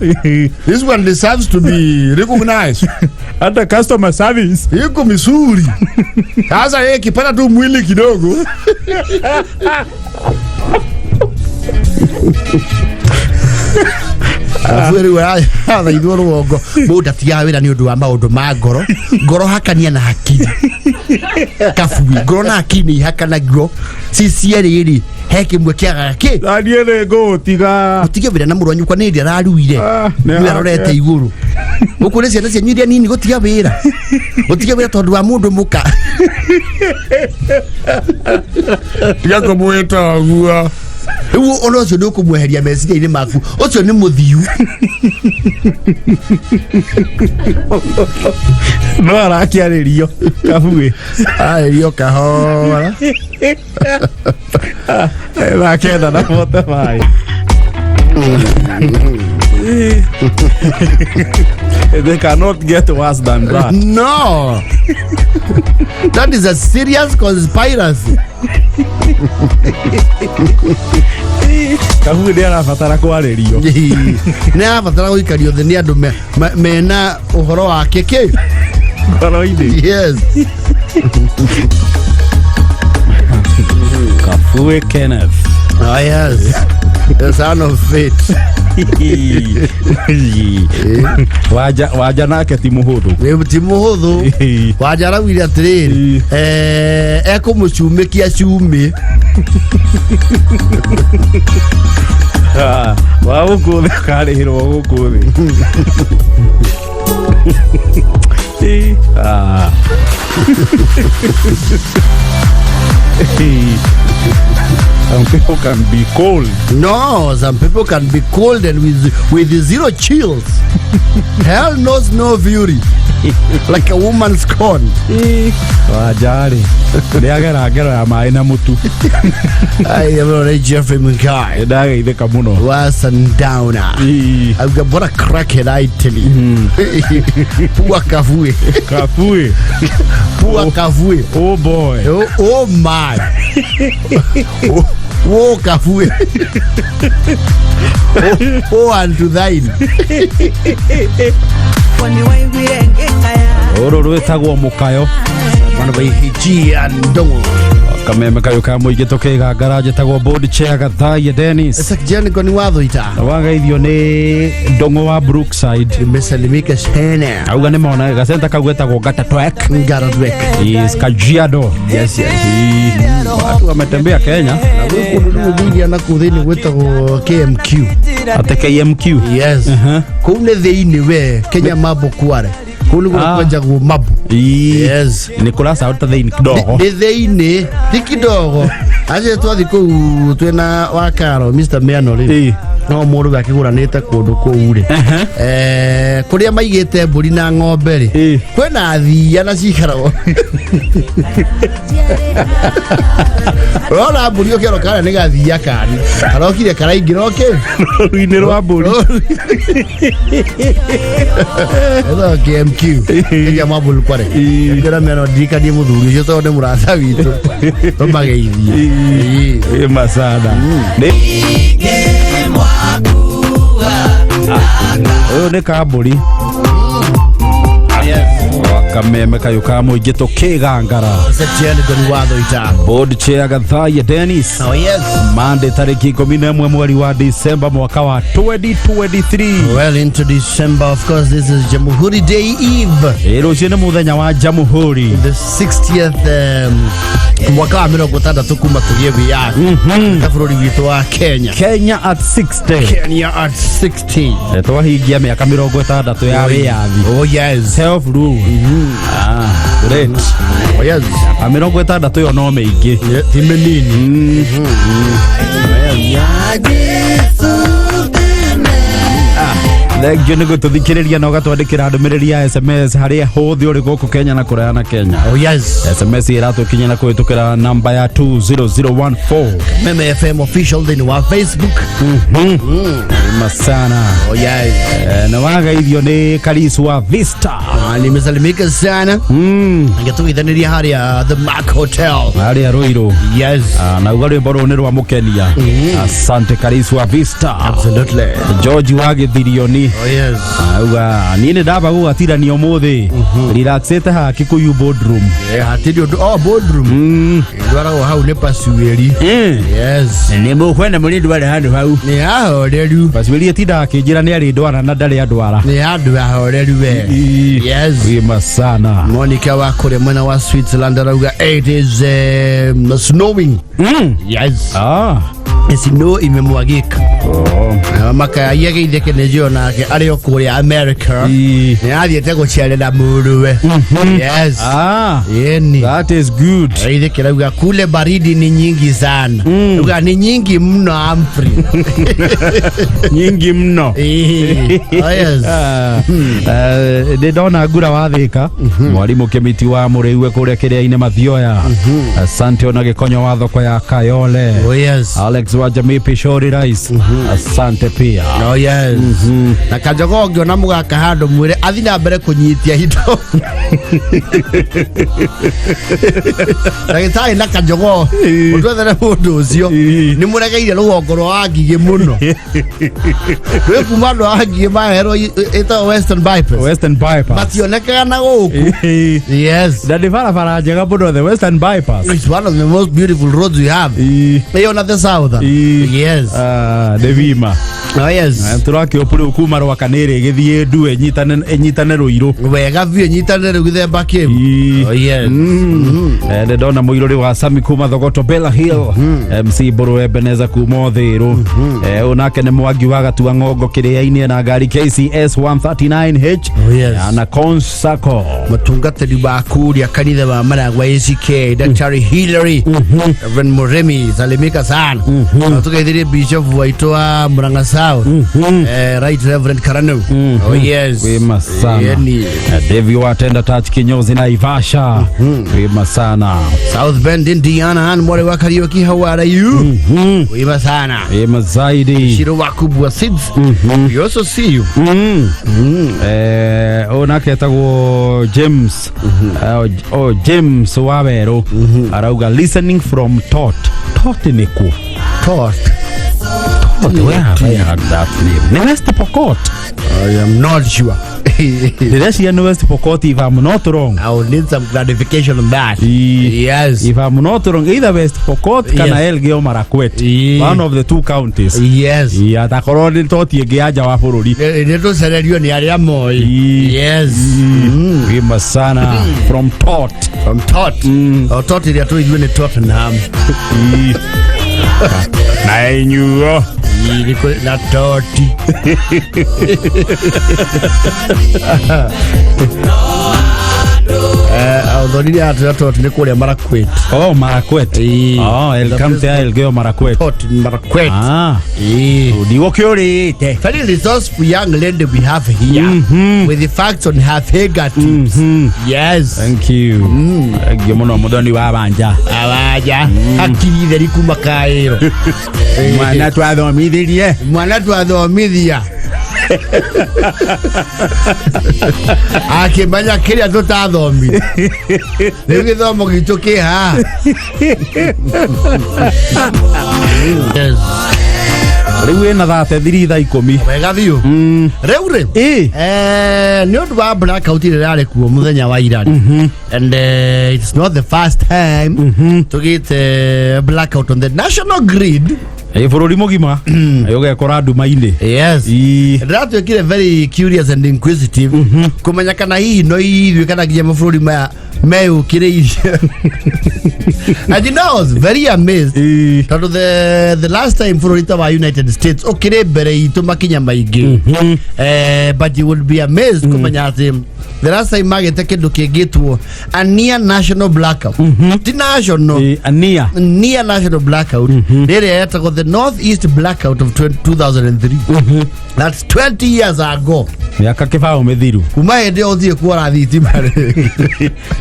This one deserves to be recognized. Hata customer service. Iko misuri. Sasa yeye kipata tu mwili kidogo. Arabu rĩu arathaithwo rũgongo mũndũ ndatigaga wĩra nĩ ũndũ wa maũndũ ma ngoro. Ngoro hakania na hakiri kabui, ngoro na hakiri nĩ ihakanagio ci cierĩ rĩ, he kĩmwe kĩagaga kĩ. Niĩ nĩ ngũũtiga. Ũtige wĩra na mũrũ wa nyũkwa nĩ hĩndĩ araruire. Nĩ nĩ arorete igũrũ gũkũ nĩ ciana cianyu iria nini gũtiga wĩra, gũtiga wĩra tondũ wa mũndũ mũka. Tiga kũmwĩta ũguo. Rĩu ona ũcio nĩ ũkũmweheria meciria-inĩ maku, ũcio nĩ mũthiu. No arakĩarĩrio kabuĩ. Arĩrio kahora. 9 na bote maĩ. They cannot get worse than that. No, that is a serious conspiracy. Kahuĩ nĩ arabatara kwarĩrio. Nĩ arabatara gũikario thĩ nĩ andũ mena ũhoro wake kĩ ngoro-inĩ. Yes. Kafue Kenneth. Oh, yes, the son of fate. Wanja wanja nake ti mũhũthũ. Nĩ ti mũhũthũ. Wanja araugire atĩrĩrĩ, ekũmũcumĩkia cumĩ. Ah, wa gũkũ thĩ ũkarĩhĩrwo gũkũ thĩ. Ah. Some people can be cold. No, some people can be cold and with zero chills. Hell knows no fury. Like a woman's scorn. Wanja-rĩ nĩ agera ngero ya maĩ na mũtu. I am already Jeffrey Mukai. Ndageithĩka mũno. Wa Sundowner. I've got a crackhead, I tell you. Pua kavue. Kafue. Pua kavue. Oh boy. Oh, oh my. Oh, oh kavue. Oh, oh unto thine. Rũrũ rwĩtagwo mũkayo. Bana baihijia ndongo. Kameme kayo ka mũingĩ tũkĩgangara njĩtagwo board chair Gathaiya Dennis. Sasa kijana kwa ni watho ita. Na wagaithio nĩ ndong'o wa Brookside. Nimesalimika sana. Auga nĩ mona gacenta kau getagwo Gatatwek. Ngaratwek. Is Kajiado. Yes. Watu wametembea Kenya. Na gwĩ kũndũ rĩu ũngĩingĩra na kũu thĩinĩ gwĩtagwo KMQ. Ate KMQ. Yes. Kũu nĩ thĩinĩ we Kenya Mambo Kware. Kũu nĩguo kwenjagwo mambo. Yes. Nĩ kũracauta thĩinĩ kidogo. Nĩ thĩinĩ ti kidogo. Acio twathi kũu twĩna wa Karo Mr. Miano rĩ. No mũndũ we akĩgũranĩte kũndũ kũu rĩ. Kũrĩa maigĩte mbũri na ng'ombe rĩ. Kwĩna thiia na cikaragwo. Ũrona mbũri ũkĩona kana nĩ gathia kani. Karokire karaingĩra ũkĩ. Rũru-inĩ rwa mbũri. Ĩno KMQ. Kenya Mambo Kware. Ngĩra mĩano ndirikanie mũthuri ũcio tondũ nĩ mũrata witũ. Tũmageithie. Ĩ masana. Nĩ ũyũ nĩ kambũri. Kameme kayũ ka mũingĩ tũkĩgangara. Setiani Goni watho ita. Board chair Gathaiya Dennis. Oh yes. Monday tarĩki 11 mweri wa December mwaka wa 2023. Well into December, of course, this is Jamhuri Day Eve. Ĩ rũciũ nĩ mũthenya wa Jamhuri. The 60th mwaka wa 60 kuma tũgĩe wĩyathi ta bũrũri witũ wa Kenya. Kenya at 60. Kenya at 60. Twahingia mĩaka 60 ya wĩyathi. Oh yes. Self rule. Ah, great. Oh yes. Mĩaka 60 ĩyo no mĩingĩ. Ti mĩnini. Thengio nĩ gũtũthikĩrĩria na ũgatwandĩkĩra ndũmĩrĩri ya SMS harĩa hothe ũrĩ gũkũ Kenya na kũraya na Kenya. Oh yes. SMS ĩratũkinya na kũhĩtũkĩra namba ya 20014. Meme FM official thĩinĩ wa Facebook. Masana. Oh yes. Na wagaithio nĩ Karisu wa Vista. Ah, nimesalimika sana. Ngĩtũgeithanĩria harĩa The Mark Hotel. Harĩa Ruiru. Yes. Ah, na uga rwĩmbo rũrũ nĩ rwa mũkenia. Asante Karisu wa Vista. Absolutely. George wa Gĩthirioni. Oh yes. Auga niĩ nĩ ndamba gũgatirania ũmũthĩ. Relaxĩte haha Kikuyu boardroom. Hatirĩ ũndũ. Oh, boardroom. Ndwaragwo hau nĩ Pasuĩri. Yes. Nĩ mũkwenda mũrĩ ndwara handũ hau. Nĩ ahoreru. Pasuĩri atindaga akĩnjĩra nĩ arĩ ndwara na ndarĩ andwara. Nĩ handũ ahoreru we. Yes. Wima sana. Monica wa kũrĩa mwena wa Switzerland arauga it is snowing. Yes. Ah. Snow imemwagika. Oh. Mama geithĩke nĩ njũĩ nake arĩ o kũrĩa America. Nĩ athiĩte gũcerera mũrũwe. Yes. Ah. Yeni. That is good. Geithĩke rauga kule baridi ni nyingi sana. Rauga ni nyingi mno Humphrey. Nyingi mno. Oh yes. Nĩ ndona ngura wathĩka mwarimũ kĩmiti wa mũrĩue kũrĩa kĩrĩa-inĩ Mathioya. Asante ona gĩkonyo wa thoko ya Kayole. Oh yes. Alex Mwenyekiti wa jamii Pishori Rais, asante pia. Oh yes. Na Kanjogo ũngĩona mũgaka handũ mwĩre athi na mbere kũnyitia indo. Ndagĩtarĩ na Kanjogo ũtwethere mũndũ ũcio nĩ mũregeire rũgongo rwa Wangigĩ mũno. Rwĩ kuma andũ a Wangigĩ maherwo ĩtagwo Western Bypass. Western Bypass. Mationekaga na gũkũ. Yes. Na nĩ barabara njega mũno, the Western Bypass. It's one of the most beautiful roads we have. Ĩyo na the southern. Yes. Ah, nĩ bima. Oh yes. Tũrakĩũpu rĩu kuma Rwaka nĩ ĩrĩ ĩgĩthiĩ ndue ĩnyitane Rũirũ. Wega biũ nyitane rĩu gĩthemba kĩu. Oh yes. Nĩ ndona mũirũrĩ wa Sami kuma Thogoto Bella Hill, MC Mbũrũ Ebeneza kuma Ũthĩrũ. Ũyũ nake nĩ Mwangi wa Gatua Ng'ongo kĩrĩa-inĩ na ngari KCS 139H. Oh, yes. Na Consacco. Mũtungatĩri wa kuria kanitha wa Maragwa ACK, Daktari Hillary Reverend Murimi, salimika sana. Na tugeithirie Bishop waitũ wa Murang'a South, Right Reverend Karanu. Oh yes. Wema sana. Yeni. Devi wa Tenda Touch kinyozi na Ivasha. Wema sana. South Bend, Indiana, and Mwari wa Kariuki, how are you? Wema sana. Wema zaidi. Shiro wa Kubwa Seeds. We also see you. Ũyũ nake etagwo James. Oh, James wa Werũ arauga listening from Tot. Tot nĩ kũ? Tot. Tot, where have I heard that name? Nĩ West Pokot. I am not sure. Ndĩreciria nĩ West Pokot, if I'm not wrong. I will need some clarification on that. Yes. If I'm not wrong, either West Pokot kana Elgeyo Marakwet. One of the two counties. Yeah, takorwo nĩ toti ĩngĩ ya nja wa bũrũri. Nĩ tũcererio nĩ arĩa moĩ. Yes. Wima sana from Tot. From Tot. O Tot ĩrĩa tũigue nĩ Tottenham. Na inyuo. Ĩ, nĩ na Toti. Ũthonire atĩ Tot nĩ kũrĩa Marakwet. Oh, Marakwet. Ĩ. Oh, el county ya Elgeyo Marakwet. Tot Marakwet. Ah, Ĩ. ndigũkĩũrĩte. Very resourceful young lady we have here with the facts on her fingertips. Yes. Thank you. Thank you mũno mũthoni wa banja. Awaja hakiri theri kuma kaĩro. Mwana twathomithirie. Mwana twathomithia akĩmenya kĩrĩa tũtathomire, rĩu gĩthomo gitũ kĩ haha. Yes. Rĩu ĩna 33 thaa 10. Wega biũ. Rĩu rĩ, nĩ ũndũ wa blackout ĩrĩa ĩrarĩ kuo mũthenya wa ira rĩ, and it's not the first time tũgĩte blackout on the national grid. Ĩ, bũrũri mũgima ũgekora nduma-inĩ. Yes. Ndĩratuĩkire very curious and inquisitive kũmenya kana hihi no ithuĩ kana nginya mabũrũri maya meyũkĩrĩirie, and I was very amazed tondũ the last time bũrũri ta wa United States ũkĩrĩ mbere itũ makinya maingĩ, but you would be amazed kũmenya atĩ the last time magĩte kĩndũ kĩngĩtwo a near national blackout, ti national, Ĩ, ania near national blackout, rĩrĩa yetagwo the North East blackout of 20 2003. That's 20 years ago. Mĩaka 20 mĩthiru. Kuma hĩndĩ ĩyo ũthiĩ kuora thitima.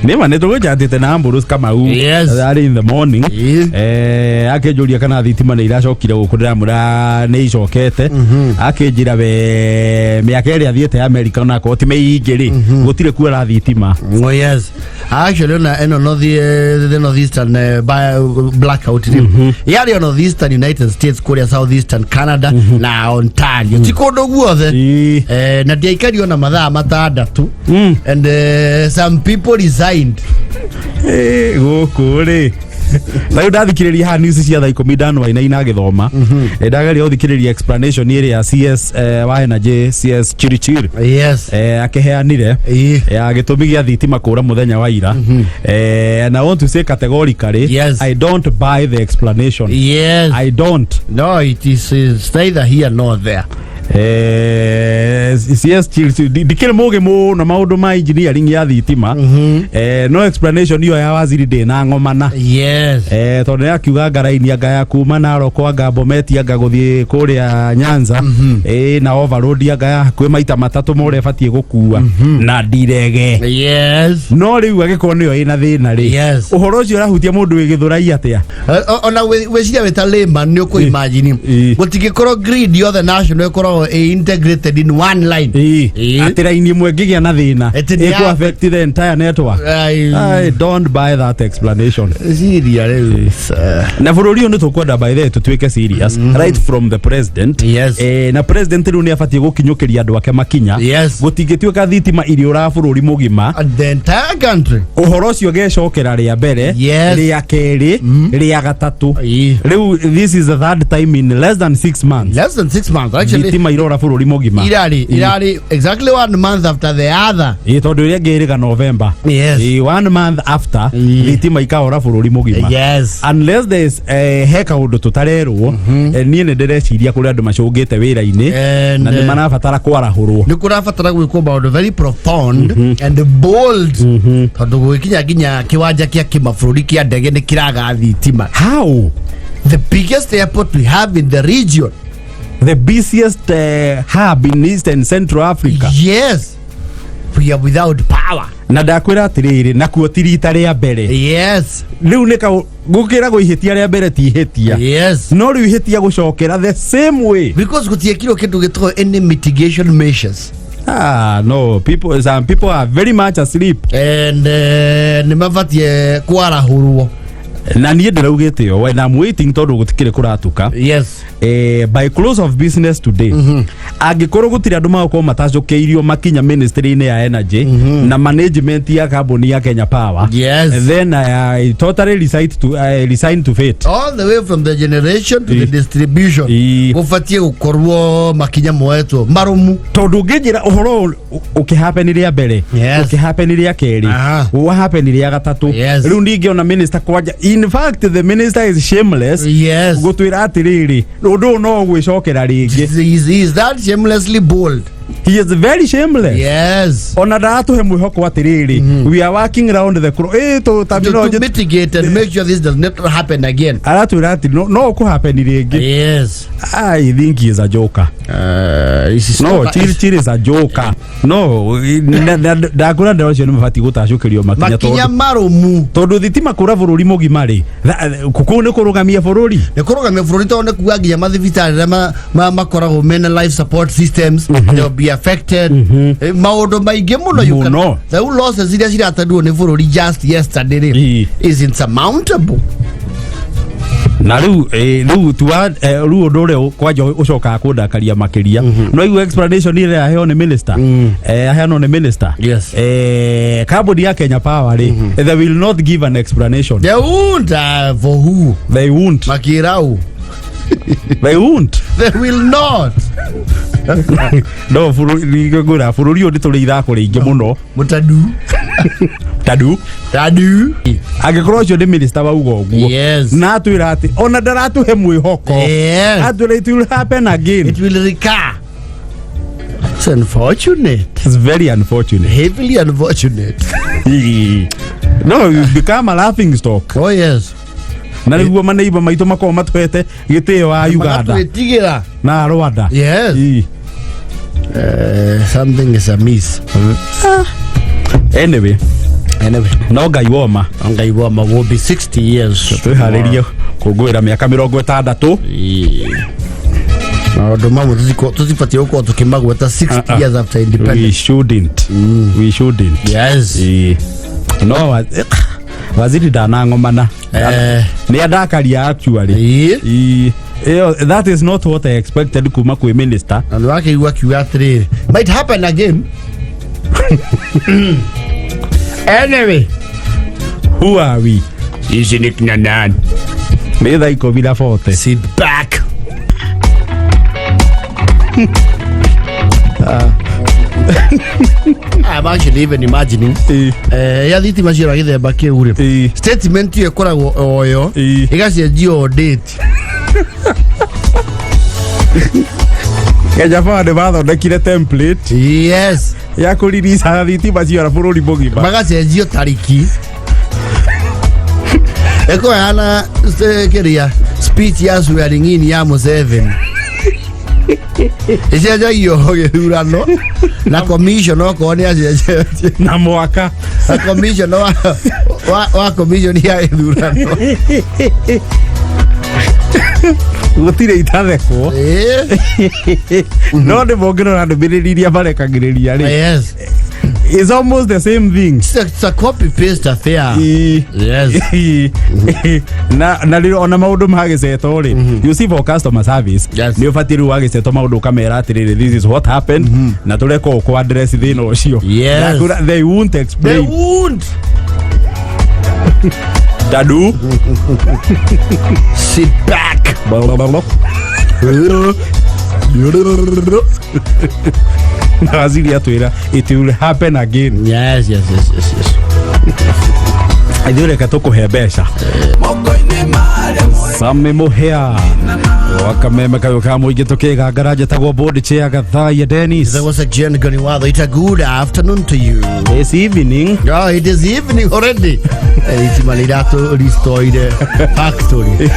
Nĩma nĩ tũgũchatĩte na Ambrose Kamau arĩ in the morning. Akĩnjũria kana thitima nĩ iracokire gũkũ, ndĩramwĩra nĩ icokete. Akĩnjĩra we mĩaka ĩrĩa athiĩte America onakorwo ti mĩingĩ rĩ, gũtirĩ kuora thitima. Oh yes. Actually, ona eno north, the northeastern blackout yarĩ o northeastern United States, kũrĩa southeastern Canada na Ontario, ti kũndũ guothe. Na ndiaikario na mathaa 6 and some people resigned. Gũkũ rĩ, na rĩu ndathikĩrĩria haha news cia thaa 10 ndanwainaina agĩthoma. Ndageria gũthikĩrĩria explanation ĩrĩa CS wa Energy, CS Chirichir, akĩheanire ya gĩtũmi gĩa thitima kũra mũthenya wa ira, and I want to say categorically, I don't buy the explanation. I don't. No, it is neither here nor there. CS Chills ndikĩrĩ mũgĩ mũno maũndũ ma engineering ya thitima. No explanation iyo ya waziri ndĩ ng'omana. Tondũ nĩ akiuga ngaraini anga ya kuma Narok, anga Bomet, anga gũthiĩ kũrĩa Nyanza, na overload anga ya hakuhĩ maita matatũ ma ũrĩa ĩbatiĩ gũkua na ndirege. No rĩu agĩkorwo nĩyo ĩna thĩna rĩ, ũhoro ũcio ũrahutia mũndũ wĩ Gĩthũrai atĩa? Ona wĩciria wĩ ta layman nĩ ũkũ imagine gũtingĩkorwo grid yothe national ĩkoragwo ĩ integrated in one line. Atĩ raini ĩmwe ĩngĩgĩa na thĩna Ĩtĩ nĩ ĩkũ affect the entire network. Ai. I don't buy that explanation. Ciria rĩu. Na bũrũri ũyũ nĩ tũkwenda, by the way, tũtuĩke serious right from the president. Na president rĩu nĩ abatiĩ gũkinyũkĩria andũ ake makinya. Gũtingĩtuĩka thitima iriũraga bũrũri mũgima. And the entire country. Ũhoro ũcio gecokera rĩa mbere, rĩa kerĩ, rĩa gatatũ. Rĩu this is the third time in less than 6 months. Less than 6 months actually. Thitima irora bũrũri mũgima. Irarĩ exactly one month after the other. Ĩ, tondũ ĩrĩa ĩngĩ ĩrĩga November. Ĩ, one month after thitima ikaora bũrũri mũgima. Unless there's he kaũndũ tũtarerwo. Niĩ nĩ ndĩreciria kũrĩ andũ macũngĩte wĩra-inĩ And, na nĩ marabatara kwarahũrwo. Nĩ kũrabatara gwĩkwo maũndũ very profound and bold, tondũ gwĩkinya nginya kĩwanja kĩa kĩmabũrũri kĩa ndege nĩ kĩraga thitima. How? The biggest airport we have in the region. The busiest hub in East and Central Africa. Yes, we are without power. Na ndakwĩra atĩrĩrĩ, nakuo ti rita rĩa mbere. Rĩu nĩ kaũ gũkĩragwo ihĩtia rĩa mbere ti ihĩtia. No rĩu ihĩtia gũcokera the same way. Because gũtiekirwo kĩndũ gĩtagwo any mitigation measures. Ah, no, people, some people are very much asleep. And nĩ mabatie kwarahũrwo. Na niĩ ndĩraugĩte o when I'm waiting, tondũ gũtikĩrĩ kũratuka. By close of business today, angĩkorwo gũtirĩ andũ magũkorwo matacũkĩirio makinya ministry-inĩ ya energy na management ya kambuni ya Kenya Power, then I totally resign to fate. All the way from the generation to the distribution, gũbatie gũkorwo makinya moetwo marumu. Tondũ ũngĩnjĩra ũhoro ũkĩhappen rĩa mbere, ũkĩhappen rĩa kerĩ, wahappen rĩa gatatũ, rĩu ningĩona minister kwanja, in fact the minister is shameless gũtwĩra atĩrĩrĩ, ũndũ ũyũ no ũgwĩcokera rĩngĩ. He is that shamelessly bold. He is very shameless. Ona ndaratũhe mwĩhoko atĩrĩrĩ, we are working round the clock to To terminology mitigate and make sure this does not happen again. Aratwĩra atĩ no ũkũhappen rĩngĩ. I think he is a joker. Is No, Chiri is a joker. No, ndakwĩra ndero ũcio nĩ mabatiĩ gũtacũkĩrio makinya. Makinya Tondũ marumu. Tondũ thitima kũra bũrũri mũgima rĩ, kũu nĩ kũrũgamia bũrũri. Nĩ kũrũgamia bũrũri, tondũ nĩ kuga nginya mathibitarĩ arĩa makoragwo mena life support systems, they will be affected. Maũndũ maingĩ mũno you can- Mũno. Rĩu losses iria ciratanirwo nĩ bũrũri just yesterday rĩ is insurmountable. Na rĩu rĩu tuwa rĩu ũndũ ũrĩa kwanja ũcokaga kũndakaria makĩria, no igu explanation ĩrĩa aheo nĩ minister, aheanwo nĩ minister, kambuni ya Kenya Power rĩ, they will not give an explanation. They won't, for who? They won't. Makirau. They won't. They will not. No bũrũri ngwĩra, bũrũri ũyũ nĩ tũrĩ ithako rĩingĩ mũno. Mutadu. Tadu. Tadu. Angĩkorwo ũcio nĩ minister wauga ũguo na atwĩra atĩ ona ndaratũhe mwĩhoko, atwĩra it will happen again. It will recur. It's unfortunate. It's very unfortunate. Heavily unfortunate. No, you become a laughing stock. Oh yes. Na nĩguo maneiba maitũ makorwo matũhete gĩtĩo wa Uganda Magatwĩtigĩra. na Rwanda. Yes. Something is amiss. Anyway, Anyway, no Ngai woma. Ngai woma will be 60 years. Twĩharĩrie kũngũĩra mĩaka 60. Maũndũ mamwe tũtibatiĩ gũkorwo tũkĩmagweta 60 years after We independence. shouldn't, we shouldn't. Ĩĩ. No waziri ndanang'omana. Nĩ andakaria actually. Ĩĩ. Ĩyo, that is not what I expected kuma kwĩ minister. Na nĩ wakĩigua akiuga atĩrĩrĩ, might happen again. Anyway. Who are we? Sisi ni kina nani? Nĩ thaa 10:40. Sit back. I'm actually even imagining ya thitima ciora gĩthemba kĩu rĩ, statement ĩyo ĩkoragwo oyo, ĩgacenjio o date. Kenya Power nĩ mathondekire template ya kũririca thitima ciora bũrũri mũgima. Magacenjio tariki ĩkũheana kĩrĩa speech ya swearing in ya Museveni ĩcenjagio gĩthurano na commission okorwo nĩ acenjetie na mwaka. Na commission wa commission ya gĩthurano. Gũtirĩ itathekwo. No nĩ mongĩrora ndũmĩrĩri iria marekagĩrĩria rĩ, it's almost the same thing. It's a copy paste affair. Na rĩrĩ ona maũndũ ma gĩceto rĩ, you see, for customer service, nĩ ũbatiĩ rĩu wagĩceto maũndũ ũkamera atĩrĩrĩ, this is what happened, na tũreka ũũ kũ address thĩna ũcio. They won't They explain. won't. Dadu. Sit back. Na waziri atwĩra it will happen again. Yes. Ithuĩ reke tũkũhe mbeca. Same Mũhĩa wakameme kayũ ka mũingĩ tũkĩgangara njĩtagwo board chair Gathaiya Dennis. There was a Jen Ganiwatho. It's a good afternoon to you. This evening. Oh, it is evening already. Itima nĩ iratũ-restoreire factory.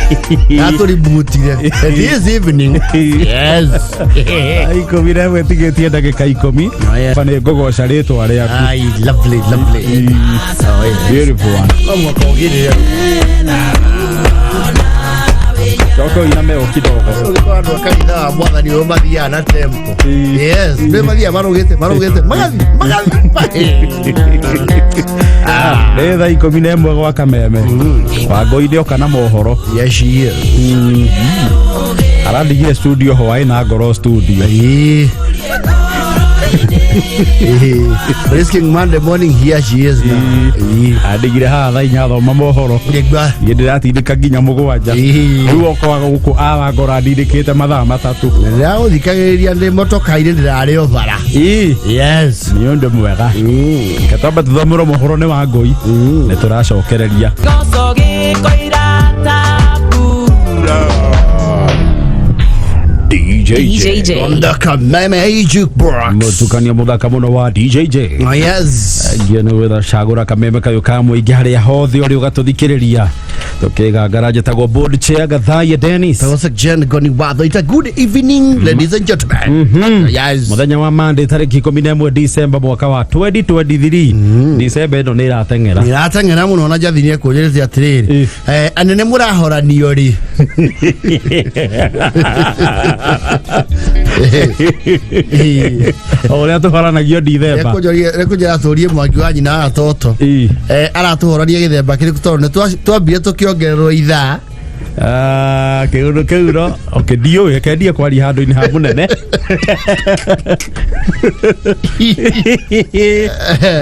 Iratũ-rebootire. It is evening. Yes. 11 tigĩtie ndagĩka 10. Oh, yeah. Ba nĩ ngũgoca rĩtwa rĩaku. Ai, lovely, lovely. Oh, yes. Beautiful one. No mwaka ũgĩrĩre. Coka ũiname o kidogo. Ũgĩkorwo andũ a kanitha wa mwathani ũyũ mathiaga na tempo. Yes, nĩ mathiaga marũgĩte, marũgĩte, magathiĩ, magathiĩ. Nĩ thaa 11 gwa kameme Wangũi oka na mohoro. Yes, she is. Arandigire studio hwaĩ na ngoro studio. Risking Monday morning, here she is now. Andigire haha thaa 4 thoma mohoro. Nĩgua. Niĩ ndĩratindĩka nginya 7. Rĩu okoaga gũkũ awangora ndindĩkĩte mathaa 3. Ndĩragũthikagĩrĩria ndĩ motoka-inĩ ndĩrarĩ o bara. Yes. Nĩ ũndũ mwega. Reke twambe tũthomerwo mohoro nĩ Wangũi nĩ tũracokereria. Gozo gĩkoira tabu. DJJ. DJJ. On the Kameme Jukebox. Mũtukania mũthaka mũno wa DJJ. Oh, yes. Ngio nĩ gwĩthacagũra kameme kayũ ka mũingĩ harĩa hothe ũrĩ ũgatũthikĩrĩria tũkĩgangara njĩtagwo board chair Gathaiya Dennis. There was a Jen Goniwatho. It's a good evening, ladies and gentlemen. Yes. Mũthenya wa Monday tarĩki 11 December mwaka wa 2023. December ĩno nĩ ĩrateng'era. Irateng'era mũno na Njathi nĩ ekũnjĩrĩte atĩrĩrĩ, anene mũrahoranio rĩ? O ũrĩa tũhoranagio Dithemba. Rekũnjĩra tũrie mwaki wa nyina wa toto. Aratũhorania gĩthemba kĩrĩkũ tondũ nĩ twambire tũkĩongererwo ithaa. Ah, kĩũndũ kĩu no okay ndiũĩ reke ndie kwaria handũ-inĩ ha mũnene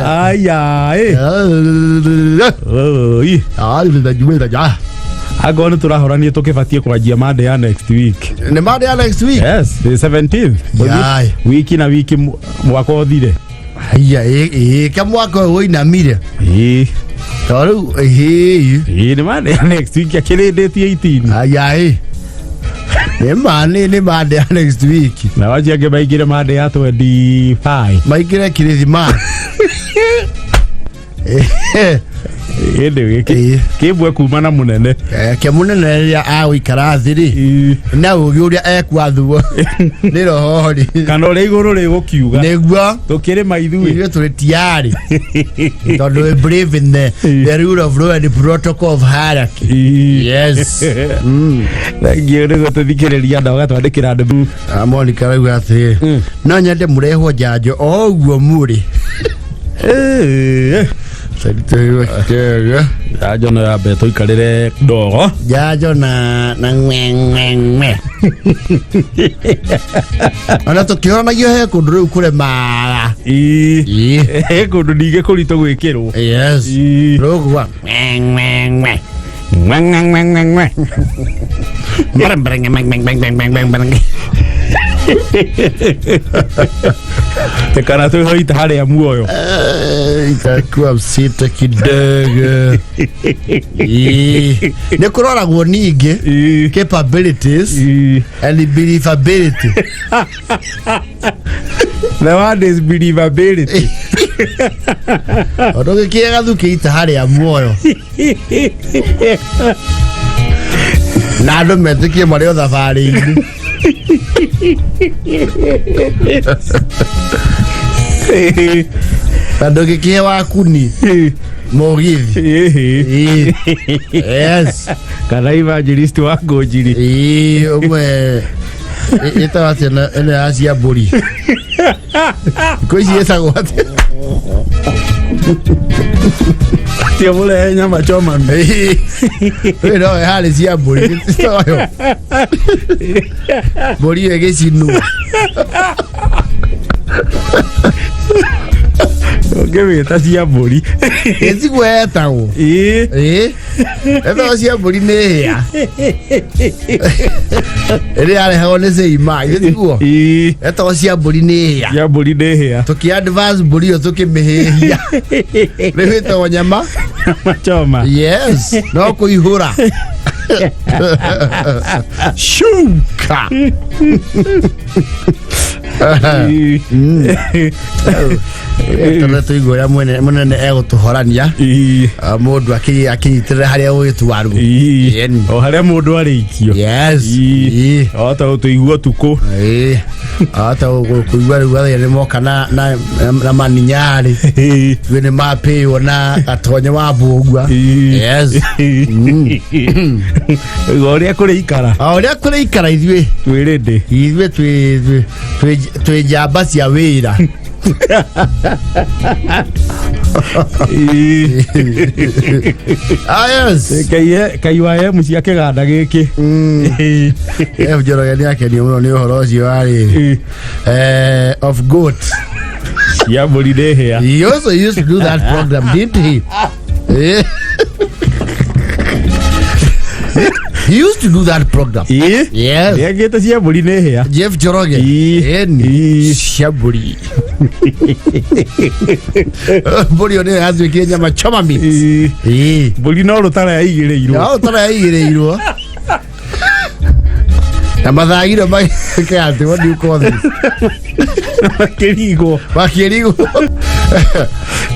aya ĩ. Oi. Angorwo nĩ tũrahorania tũkĩbatiĩ kwanjia Monday ya next week. Nĩ Monday ya next week? Yes, the 17th. Yai. Wiki na wiki mwaka ũthire. Haiya, ĩ ka mwaka ũyũ ũinamire. Tondũ rĩu ĩhĩ. Ĩĩ, nĩ Monday ya next week akĩrĩndĩtie 18. Aya ĩ nĩ ma nĩ Monday ya next week. Na wacio angĩ maingĩre Monday ya 25. Maingĩre kĩrĩthima. Ĩndĩ kĩmwe kuma na mũnene. Ke mũnene rĩrĩa agũikara thĩ rĩ na ũgĩ ũrĩa ekwathwo nĩ roho rĩ kana ũrĩa igũrũ rĩgũkiuga. Nĩguo. Tũkĩrĩma ithuĩ. Ithuĩ tũrĩ tiarĩ tondũ we believe in the rule of law and the protocol of hierarchy. Yes. Thengiũ nĩ gũtũthikĩrĩria na ũgatwandĩkĩra andũ. Monica arauga atĩrĩ, no nyende mũrehwo njanjo o ũguo mũrĩ. Njanjo no yambe tũikarĩre ndogo. Njanjo na ng'we ng'we ng'we ona tũkĩhoranagio he kũndũ rĩu kũremaga. He kũndũ ningĩ kũritũ gwĩkĩrwo. Yes. Rũgua ng'we ng'we ng'we. Ng'we ng'we ng'we ng'we ng'we. Mbere mbere ng'we ng'we ng'we ng'we ng'we ng'we ng'we. Kana twĩhoita harĩa muoyo. Itakuwa msito kidogo. Ii. Nĩ kũroragwo ningĩ capabilities and believability. The word is believability. Tondũ gĩkĩe gathukĩ ita harĩa muoyo na andũ metĩkie marĩ o thabarĩ-inĩ. Na ndũgĩkĩhe wakuni mũgithi. Ĩĩ. Yes. Kana evangelist wa ngũnjiri. Ĩĩ, ũmwe ĩtagwo atĩa ĩno ya cia mbũri thikũ ici ĩtagwo atĩa? Tia mũrehe nyama choma. Ĩĩ. Ĩĩ, no harĩ cia mbũri ĩtagwo mbũri ĩyo ĩgĩcinwo. Ũngĩmĩta cia mbũri. Ĩtiguo yetagwo. Ĩĩ. Ĩĩ, ĩtagwo cia mbũri nĩ hĩa ĩrĩa yarehagwo nĩ ceima, ĩtiguo Ĩĩ. etagwo cia mbũri nĩ hĩa. Cia mbũri nĩ hĩa. Tũkĩ advance mbũri ĩyo tũkĩmĩhĩhia rĩu ĩtagwo nyama Nyama choma. Yes, no kũihũra shuka. Tondũ tũigua ũrĩa mũnene egũtũhorania. Ĩĩ. Ah, mũndũ akĩnyitĩrĩra harĩa ũgĩtwarwo. Ĩĩ. Yeni. O harĩa mũndũ arĩikio. Yes. Ĩĩ. Ĩĩ. O ta ũtũigua ũtukũ. Ĩĩ. Ata kũigua rĩu athĩa nĩ moka na maninyarĩ. Ĩĩ. Ithuĩ nĩ mapĩywo na gatonye wa mbũgua. Ĩĩ. Yes. Ũigua ũrĩa kũrĩ ikara. O ũrĩa kũrĩ ikara ithuĩ. Twĩ ready. Ithuĩ twĩ njamba cia wĩra. Ĩĩ. Ah, yes. Kaiwa emu cia kĩganda gĩkĩ. Ĩĩ. F Njoroge nĩ akenio mũno nĩ ũhoro ũcio wa rĩrĩ. Ĩĩ. Of goat. Cia mbũri nĩ hĩa. He also used to do that program, didn't he? Eh. He used to do that program. Ĩĩ. Yes. Nĩekĩte cia mbũri nĩ hĩa. Jeff Njoroge. Ĩĩ. Ĩni. Ĩĩ. Cia mbũri. Mbũri ĩyo nĩyo yatuĩkire nyama choma meat. Ĩĩ. Ĩĩ. Mbũri no rũtara yaigĩrĩirwo. No ũtara yaigĩrĩirwo. Na mathagiro magĩka atĩ, what do you call this? Makĩrigwo. Makĩrigwo.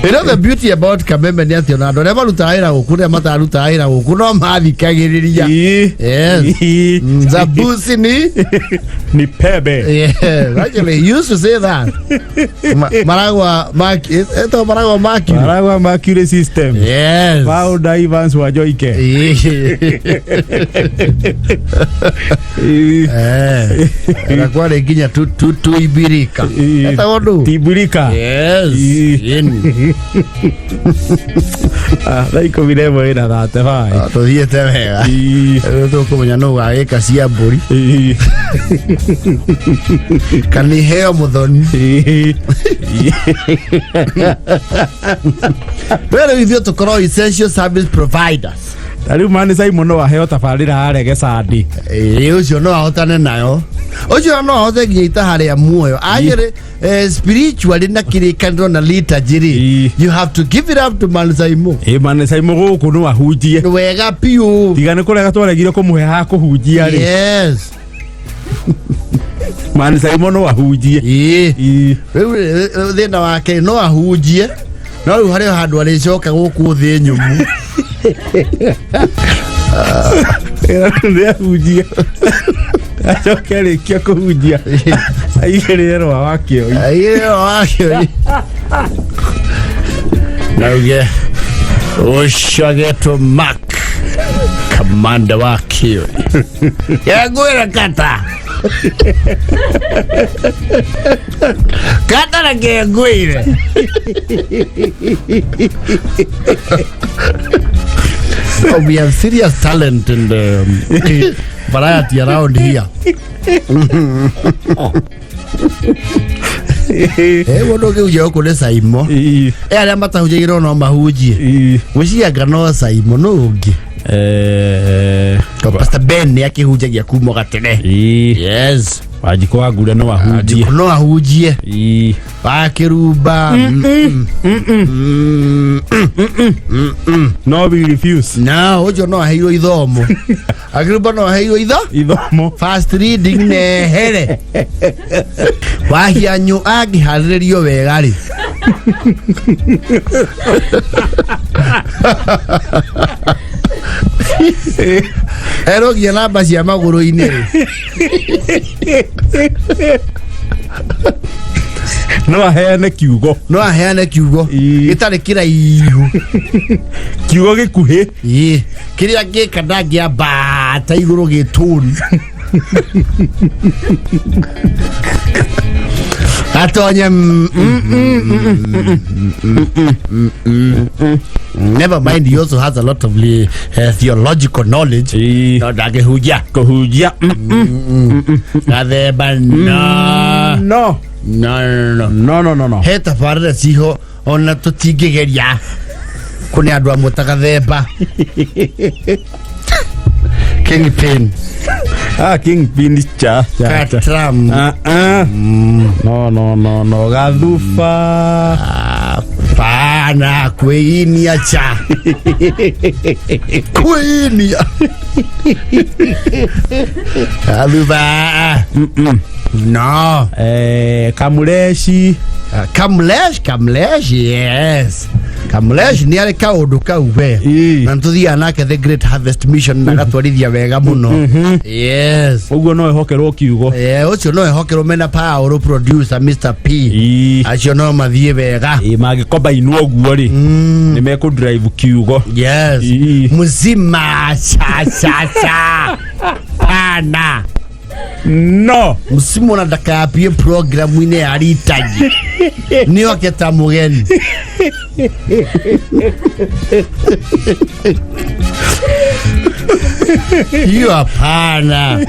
You know the beauty about Kameme nĩ atĩ ona andũ arĩa marutaga wĩra gũkũ na arĩa matarutaga wĩra gũkũ no mathikagĩrĩria. Ĩĩ. Yes. Ĩĩ. Zabusi ni Ni pebe. Yes, actually he used to say that. Maragwa Mark, eto Maragwa Mercury. Maragwa Mercury system. Yes. Founder Evans Wanjoike. Ĩĩ. Eh. Na kwarĩ nginya tu ibirika. Ĩĩ. Etagwo ndũ? Tibirika. Yes. Ĩĩ. Ĩni. Ah, thaa 11 ĩna thate baĩ. Ah, tũthiĩte wega. Ĩĩ. Rĩu tũkũmenya nũ ũgagĩka cia mbũri. Ĩĩ. Kana iheo mũthoni. Ĩĩ. We rĩu ithuĩ tũkorwo essential service providers. Ta rĩu mani Simon no aheo tabarĩra harĩa gĩcandi. Ĩĩ, ũcio no ahotane nayo. Ũcio no ahote nginya itaha rĩa muoyo. Agĩrĩ spiritually na kĩrĩkanĩro na liturgy rĩ, Ĩĩ. you have to give it up to Man Saimo. Ĩ mani Simon gũkũ no ahunjie. Wega piũ. Tiga nĩ kũrega twaregire kũmũhe ha kũhunjia rĩ. Yes. Mani Simon no ahunjie. Ĩĩ. Ĩĩ. Rĩu thĩna wake no ahunjie no rĩu harĩ o handũ arĩcoka gũkũ thĩ nyũmũ. Nĩ ahunjia. Acoke arĩkia kũhunjia. Aigĩrĩre rwa wa kĩoi. Aigĩrĩre rwa wa kĩoi. Nauge ũcogetwo Mark kamanda wa kĩoi. Yangwĩra kata. Kata na kengwĩre. Oh, we have serious talent in the variety around here. Mũndũ ũngĩhunjia gũkũ nĩ Saimo. Ĩĩ. Arĩa matahunjagĩrwo no mahunjie. Ĩĩ. Gwĩciria no Saimo, nũ ũngĩ? To Pastor Ben nĩ akĩhunjagia kuma gatene. Yes. Wanjikũ wa Ngure no ahunjie. No ahunjie. Ĩĩ. Wakĩrumba. No, we refuse. No, ũcio no aheirwo ithomo. Akĩrumba no aheirwo itho. Ithomo. Fast reading nehere. Wahianyũ angĩharĩrĩrio wega rĩ. Erogia namba cia magũrũ-inĩ rĩ. No aheane kiugo. No aheane kiugo Ĩĩ. gĩtarĩ kĩraihu. Kiugo gĩkuhĩ. Ĩĩ. Kĩrĩa ngĩka ndangĩambata igũrũ gĩtũni. Atonye Never mind, he also has a lot of theological knowledge. Ĩĩ. No ndangĩhunjia. Kũhunjia. Gathemba no. No. No, no, no. No, no, no, no. He tabarĩra ciho ona tũtingĩgeria kũnĩ andũ amwe ta Gathemba. Kingpin. Ah, Kingpin cha cha cha. Katram. Ah, ah. No, no, no, no. Gathuba. Hapana, kwĩinia cha. Kwĩinia. Gathuba. No. Kamureshi. Kamlesh, Kamlesh, yes. Kamlesh nĩ arĩ kaũndũ kau we. Ĩĩ. Na nĩtũthiaga nake The Great Harvest Mission na gatwarithia wega mũno. Yes. Ũguo no ehokerwo kiugo. Ũcio no ehokerwo mena Paul producer Mr. P. Ĩĩ. Acio no mathiĩ wega. Ĩĩ, mangĩkombainwo ũguo rĩ, nĩ mekũ drive kiugo. Yes. Ĩĩ. Mzima cha cha cha. Pana. No. Msimu na ndakambie programu-inĩ ya ritaji. Nĩ oke ta mũgeni. Hiyo hapana.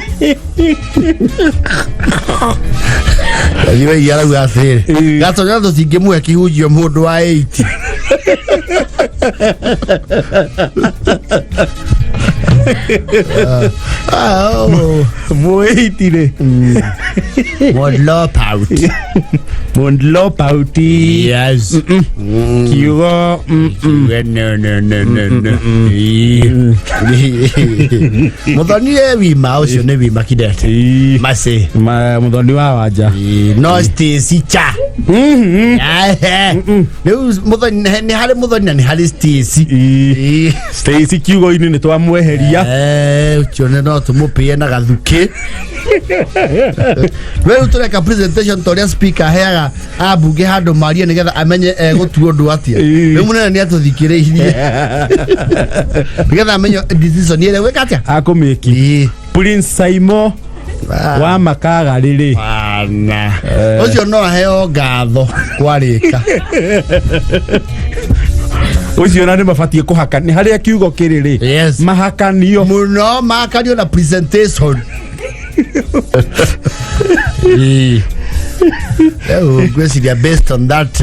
Thiwe arauga atĩrĩrĩ, Gatonya tũtingĩmũhe kĩhunjio mũndũ wa 80. Ah, oh. Mũĩti rĩ. Drop out. Drop out. Yes. Kiugo. No, no, no, no, no. Muthoni e wima ũcio nĩ wima kidete. Ĩĩ. Maci. Muthoni wa wanja. No Stacy cha. Rĩu Muthoni nĩ harĩ Muthoni na nĩ harĩ Stacy. Ĩĩ. Stacy kiugo-inĩ nĩ twamweheria. Ũcio nĩ no tũmũpĩe na gathukĩ. We rĩu tũreka presentation ta ũrĩa speaker aheaga ambunge handũ marie nĩgetha amenye egũtua ũndũ atĩa. Ĩĩ. Rĩu mũnene nĩ atũthikĩrĩirie nĩgetha amenye decision ĩrĩa gwĩka atĩa. Akũmĩki. Ĩĩ. Prince Saimo wa Makagarĩ rĩ. Bana. Ũcio no aheo ngatho kwarĩka. Ũcio na nĩ mabatiĩ kũhaka nĩ harĩa kiugo kĩrĩ rĩ. Yes. Mahakanio. Mũno makario na presentation. Ĩĩ. Rĩu ngwĩciria based on that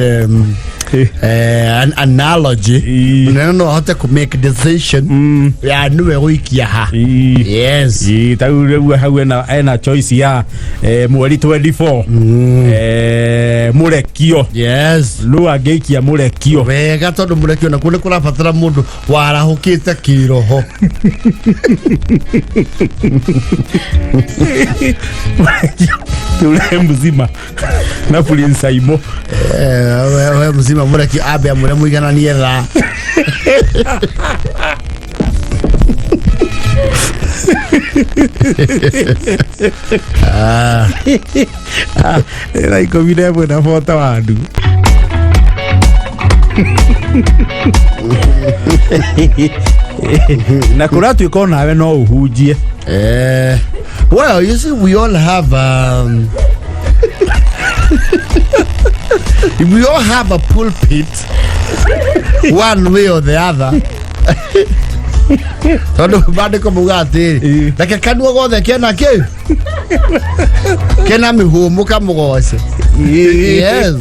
an analogy, Ĩĩ. mũnene no ahote kũ make decision ya nĩwe gũikia ha. Ĩĩ. Yes. Ĩĩ, ta rĩu rĩu hau ena choice ya mweri 24 mũrekio. Yes. Nũ angĩikia mũrekio? Wega, tondũ mũrekio nakuo nĩ kũrabatara mũndũ warahũkĩte kĩroho. Tule mzima na Prince Saimo. We mzima mũrekio ambe amũre mũigananie thaa. Thaa 11 na 41. Na kũratuĩka onawe no ũhunjie. Well, you see, we all have a pulpit, one way or the other. Tondũ maandĩko mauga atĩrĩ, Ĩĩ. reke kanua gothe kena kĩ kena mĩhũmũ kamũgoce. Yes,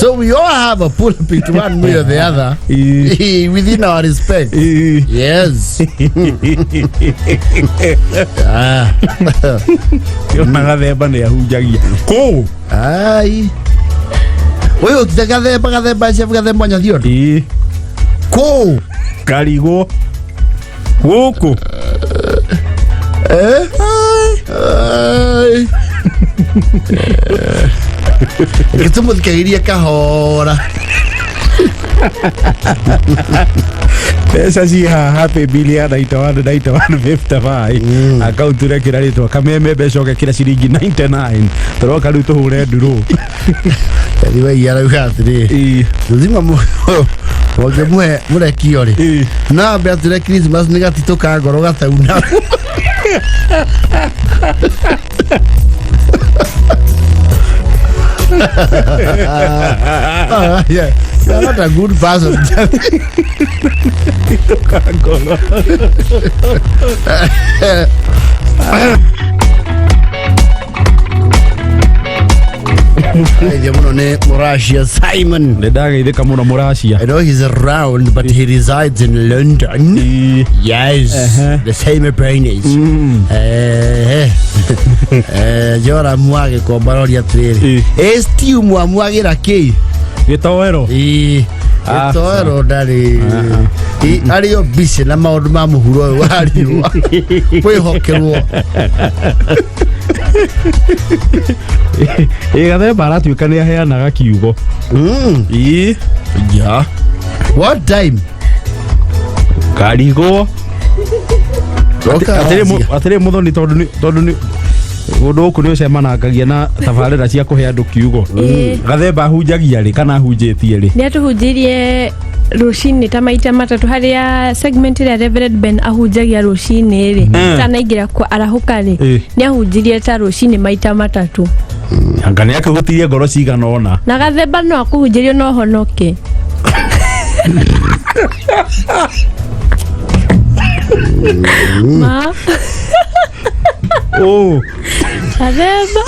so we all have a pulpit one way or the other, Ĩĩ. within our respect. Ĩĩ. Yes. Ah. Ona gathemba nĩ ahunjagia kũ. Ai, ũyũ ti gathemba, gathemba chef, gathemba nyathiondo. Ĩĩ. Kũ? Karigwo gũkũ. Eh? Ai. Reke tũmũthikagĩrie kahora. Mbeca ci haha paybill ya 91 91 55, akaunti ũrekĩra rĩtwa Kameme, mbeca ũgekĩra ciringi 99, tũroka rĩu tũhũre ndurũ. Anyway, arauga atĩrĩ, Ĩĩ. mũthima ũngĩmũhe mũrekio rĩ, Ĩĩ. no ambe atwĩre Christmas nĩ gatitũ ka ngoro gatauna. Ah, yeah. You're not a good person. Ka ngoro. Aithia mũno nĩ Mũracia Simon. Nĩ ndageithĩka mũno mũracia. I know he's around, but he resides in London. Ĩĩ. Yes, the same brain is. Eh, eh, Joramu agĩkomba roria atĩrĩrĩ, Ĩ. ĩ stew mwamwagĩra kĩ? Gĩtoero. Ĩ, Ah. gĩtoero ndarĩ. Ĩ, arĩ o busy na maũndũ ma mũhuro ũyũ wa riũa kwĩhokerwo. Ĩ, gathemba aratuĩka nĩ aheanaga kiugo. Ĩ. Yeah. What time? Karigwo. Roka Atĩrĩ wacia. atĩrĩ mũthoni, tondũ nĩ ũndũ gũkũ nĩ ũcemanangagia na tabarĩra cia kũhe andũ kiugo. Ĩĩ. Gathemba ahunjagia rĩ kana ahunjĩtie rĩ? Nĩ atũhunjĩirie rũcinĩ ta maita matatũ, harĩa segment ĩrĩa Reverend Ben ahunjagia rũcinĩ rĩ, tanaingĩra kwa arahũka rĩ, Ĩ. nĩ ahunjirie ta rũcinĩ maita matatũ. Anga nĩ akĩhutirie ngoro cigana ũna. Na gathemba no akũhunjĩrio no honoke. Ma. Ũ. Gathemba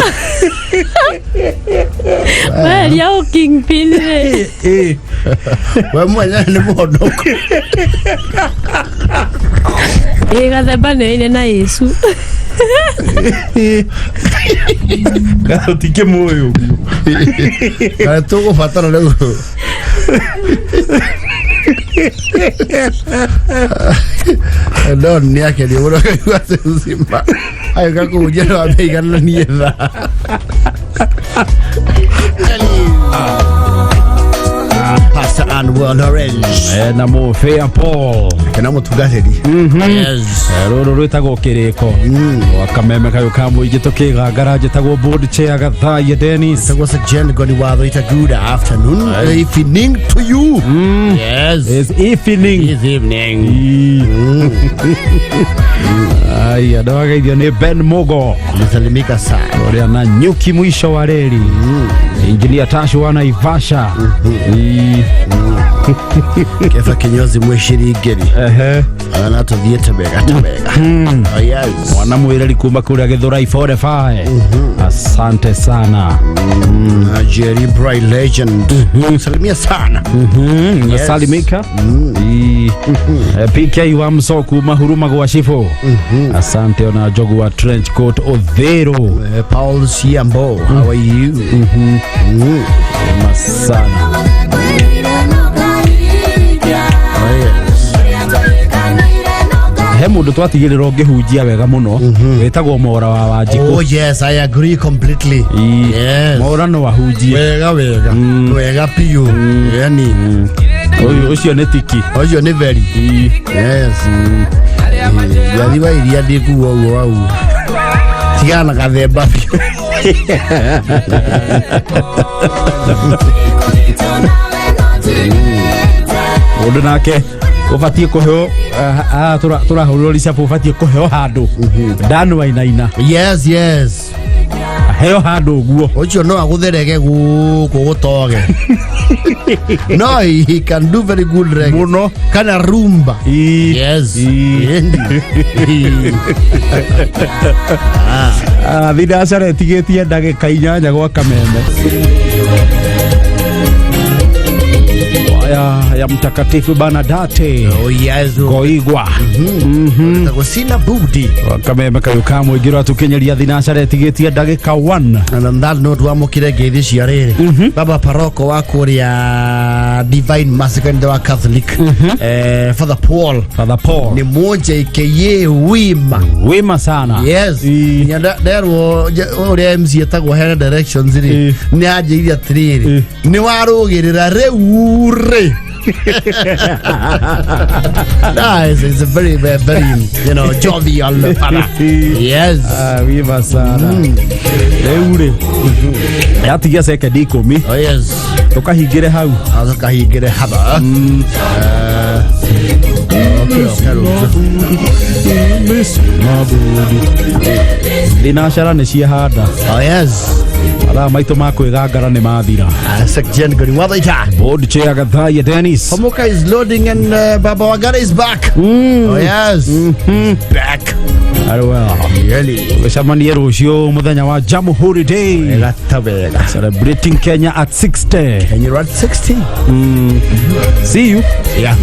weria ũ kingpin rĩ. Ĩ. We mwenyewe nĩ mũhonoku. Ĩ, gathemba nĩ ine na Yesu. Tũtikĩmũĩ ũguo. Kana tũgũbatara rĩu. Don nĩ akenio mũno kaigua atĩ ũcima agĩũka kũhunjia no ambe aigananie thaa. Pastor Anwar Lawrence. Na mũbĩa Paul. Kana mũtungatĩri. Yes. Rũrũ rwĩtagwo kĩrĩko gwa kameme kayũ ka mũingĩ, tũkĩgangara. Njĩtagwo board chair Gathaia Dennis. Tagwo Sir Jen Goni Watho. It's a good afternoon, evening to you. Yes. It's evening. This evening. Aya, ndawageithio nĩ Ben Mugo. Nisalimika sana. Ũrĩa na nyuki mũico wa reri, Injinia Tashu wa Naivasha. Ii. Kefa kinyozi mwĩciringĩri. Ehe. Ona tũthiĩte wega ta wega. Oh yes. Mwana mwĩreri kuma kũrĩa Gĩthũrai 45, asante sana. Na Jerry Bright Legend. Salimia sana. Yes. Salimika. Ii. PK wa Mso kuma Huruma gwa Shifo, asante. Ona Njogu wa trench coat Ũthĩrũ. Paul Siambo, how are you? Ema sana. Oh yes. He mũndũ twatigĩrĩra ũngĩhunjia wega mũno wĩtagwo Mora wa Wanjikũ. Oh yes, I agree completely. Ii. Yes. Mora no ahunjie. Wega wega. Wega piũ. Yani Ũyũ ũcio nĩ tiki. ũcio nĩ very. Ii. Yes. Yathi wa iria ndĩkuo ũguo wau. Tigana na gathemba biũ. Mũndũ nake ũbatiĩ kũheo haha tũrahũrĩrwo ricabu, ũbatiĩ kũheo handũ Dan Wainaina. Yes, yes. Ahe. Heo handũ ũguo. Ũcio no agũtherege gũkũ gũtoge, no he can do very good reggae. Mũno. Kana rumba. Yes. Ah, thinacara ĩtigĩtie ndagĩka 8 gwa kameme ya, ya mtakatifu Bernadette. Oh yes. Goigwa. Sina budi. Kameme kayũ ka mũingĩ ũratũkinyeria thinacara ĩtigĩtie ndagĩka 1. And on that note, wamũkire ngeithi cia rĩrĩ baba paroko wa kũrĩa Divine Mercy kanitha wa Catholic, Father Paul. Father Paul. Nĩ mũnjĩkĩie wima. Wima sana. Yes. Nginya nderwo ũrĩa MC etagwo hena directions rĩ, nĩ anjĩire atĩrĩrĩ, nĩ warũgĩrĩra rĩu rĩ. Nah, it's a very, very, very, jovial father. Yes. Ah, wima sana. Rĩu rĩ yatigia sekendi 10. Oh yes. Tũkahingĩre hau. Kahingĩre haba. Okay, Thinacara nĩ ciahanda. Oh yes. Mathaa maitũ ma kwĩgangara nĩ mathira. Sekjen Guri Wadaita. Board chair Gathaiya Dennis. Homoka is loading and Baba Wagara is back. Oh yes. Back. Very well. Really. Gũcemanie rũciũ mũthenya wa Jamhuri Day. Wega ta wega. Celebrating Kenya at 60. And you're at 60. See you. Yeah.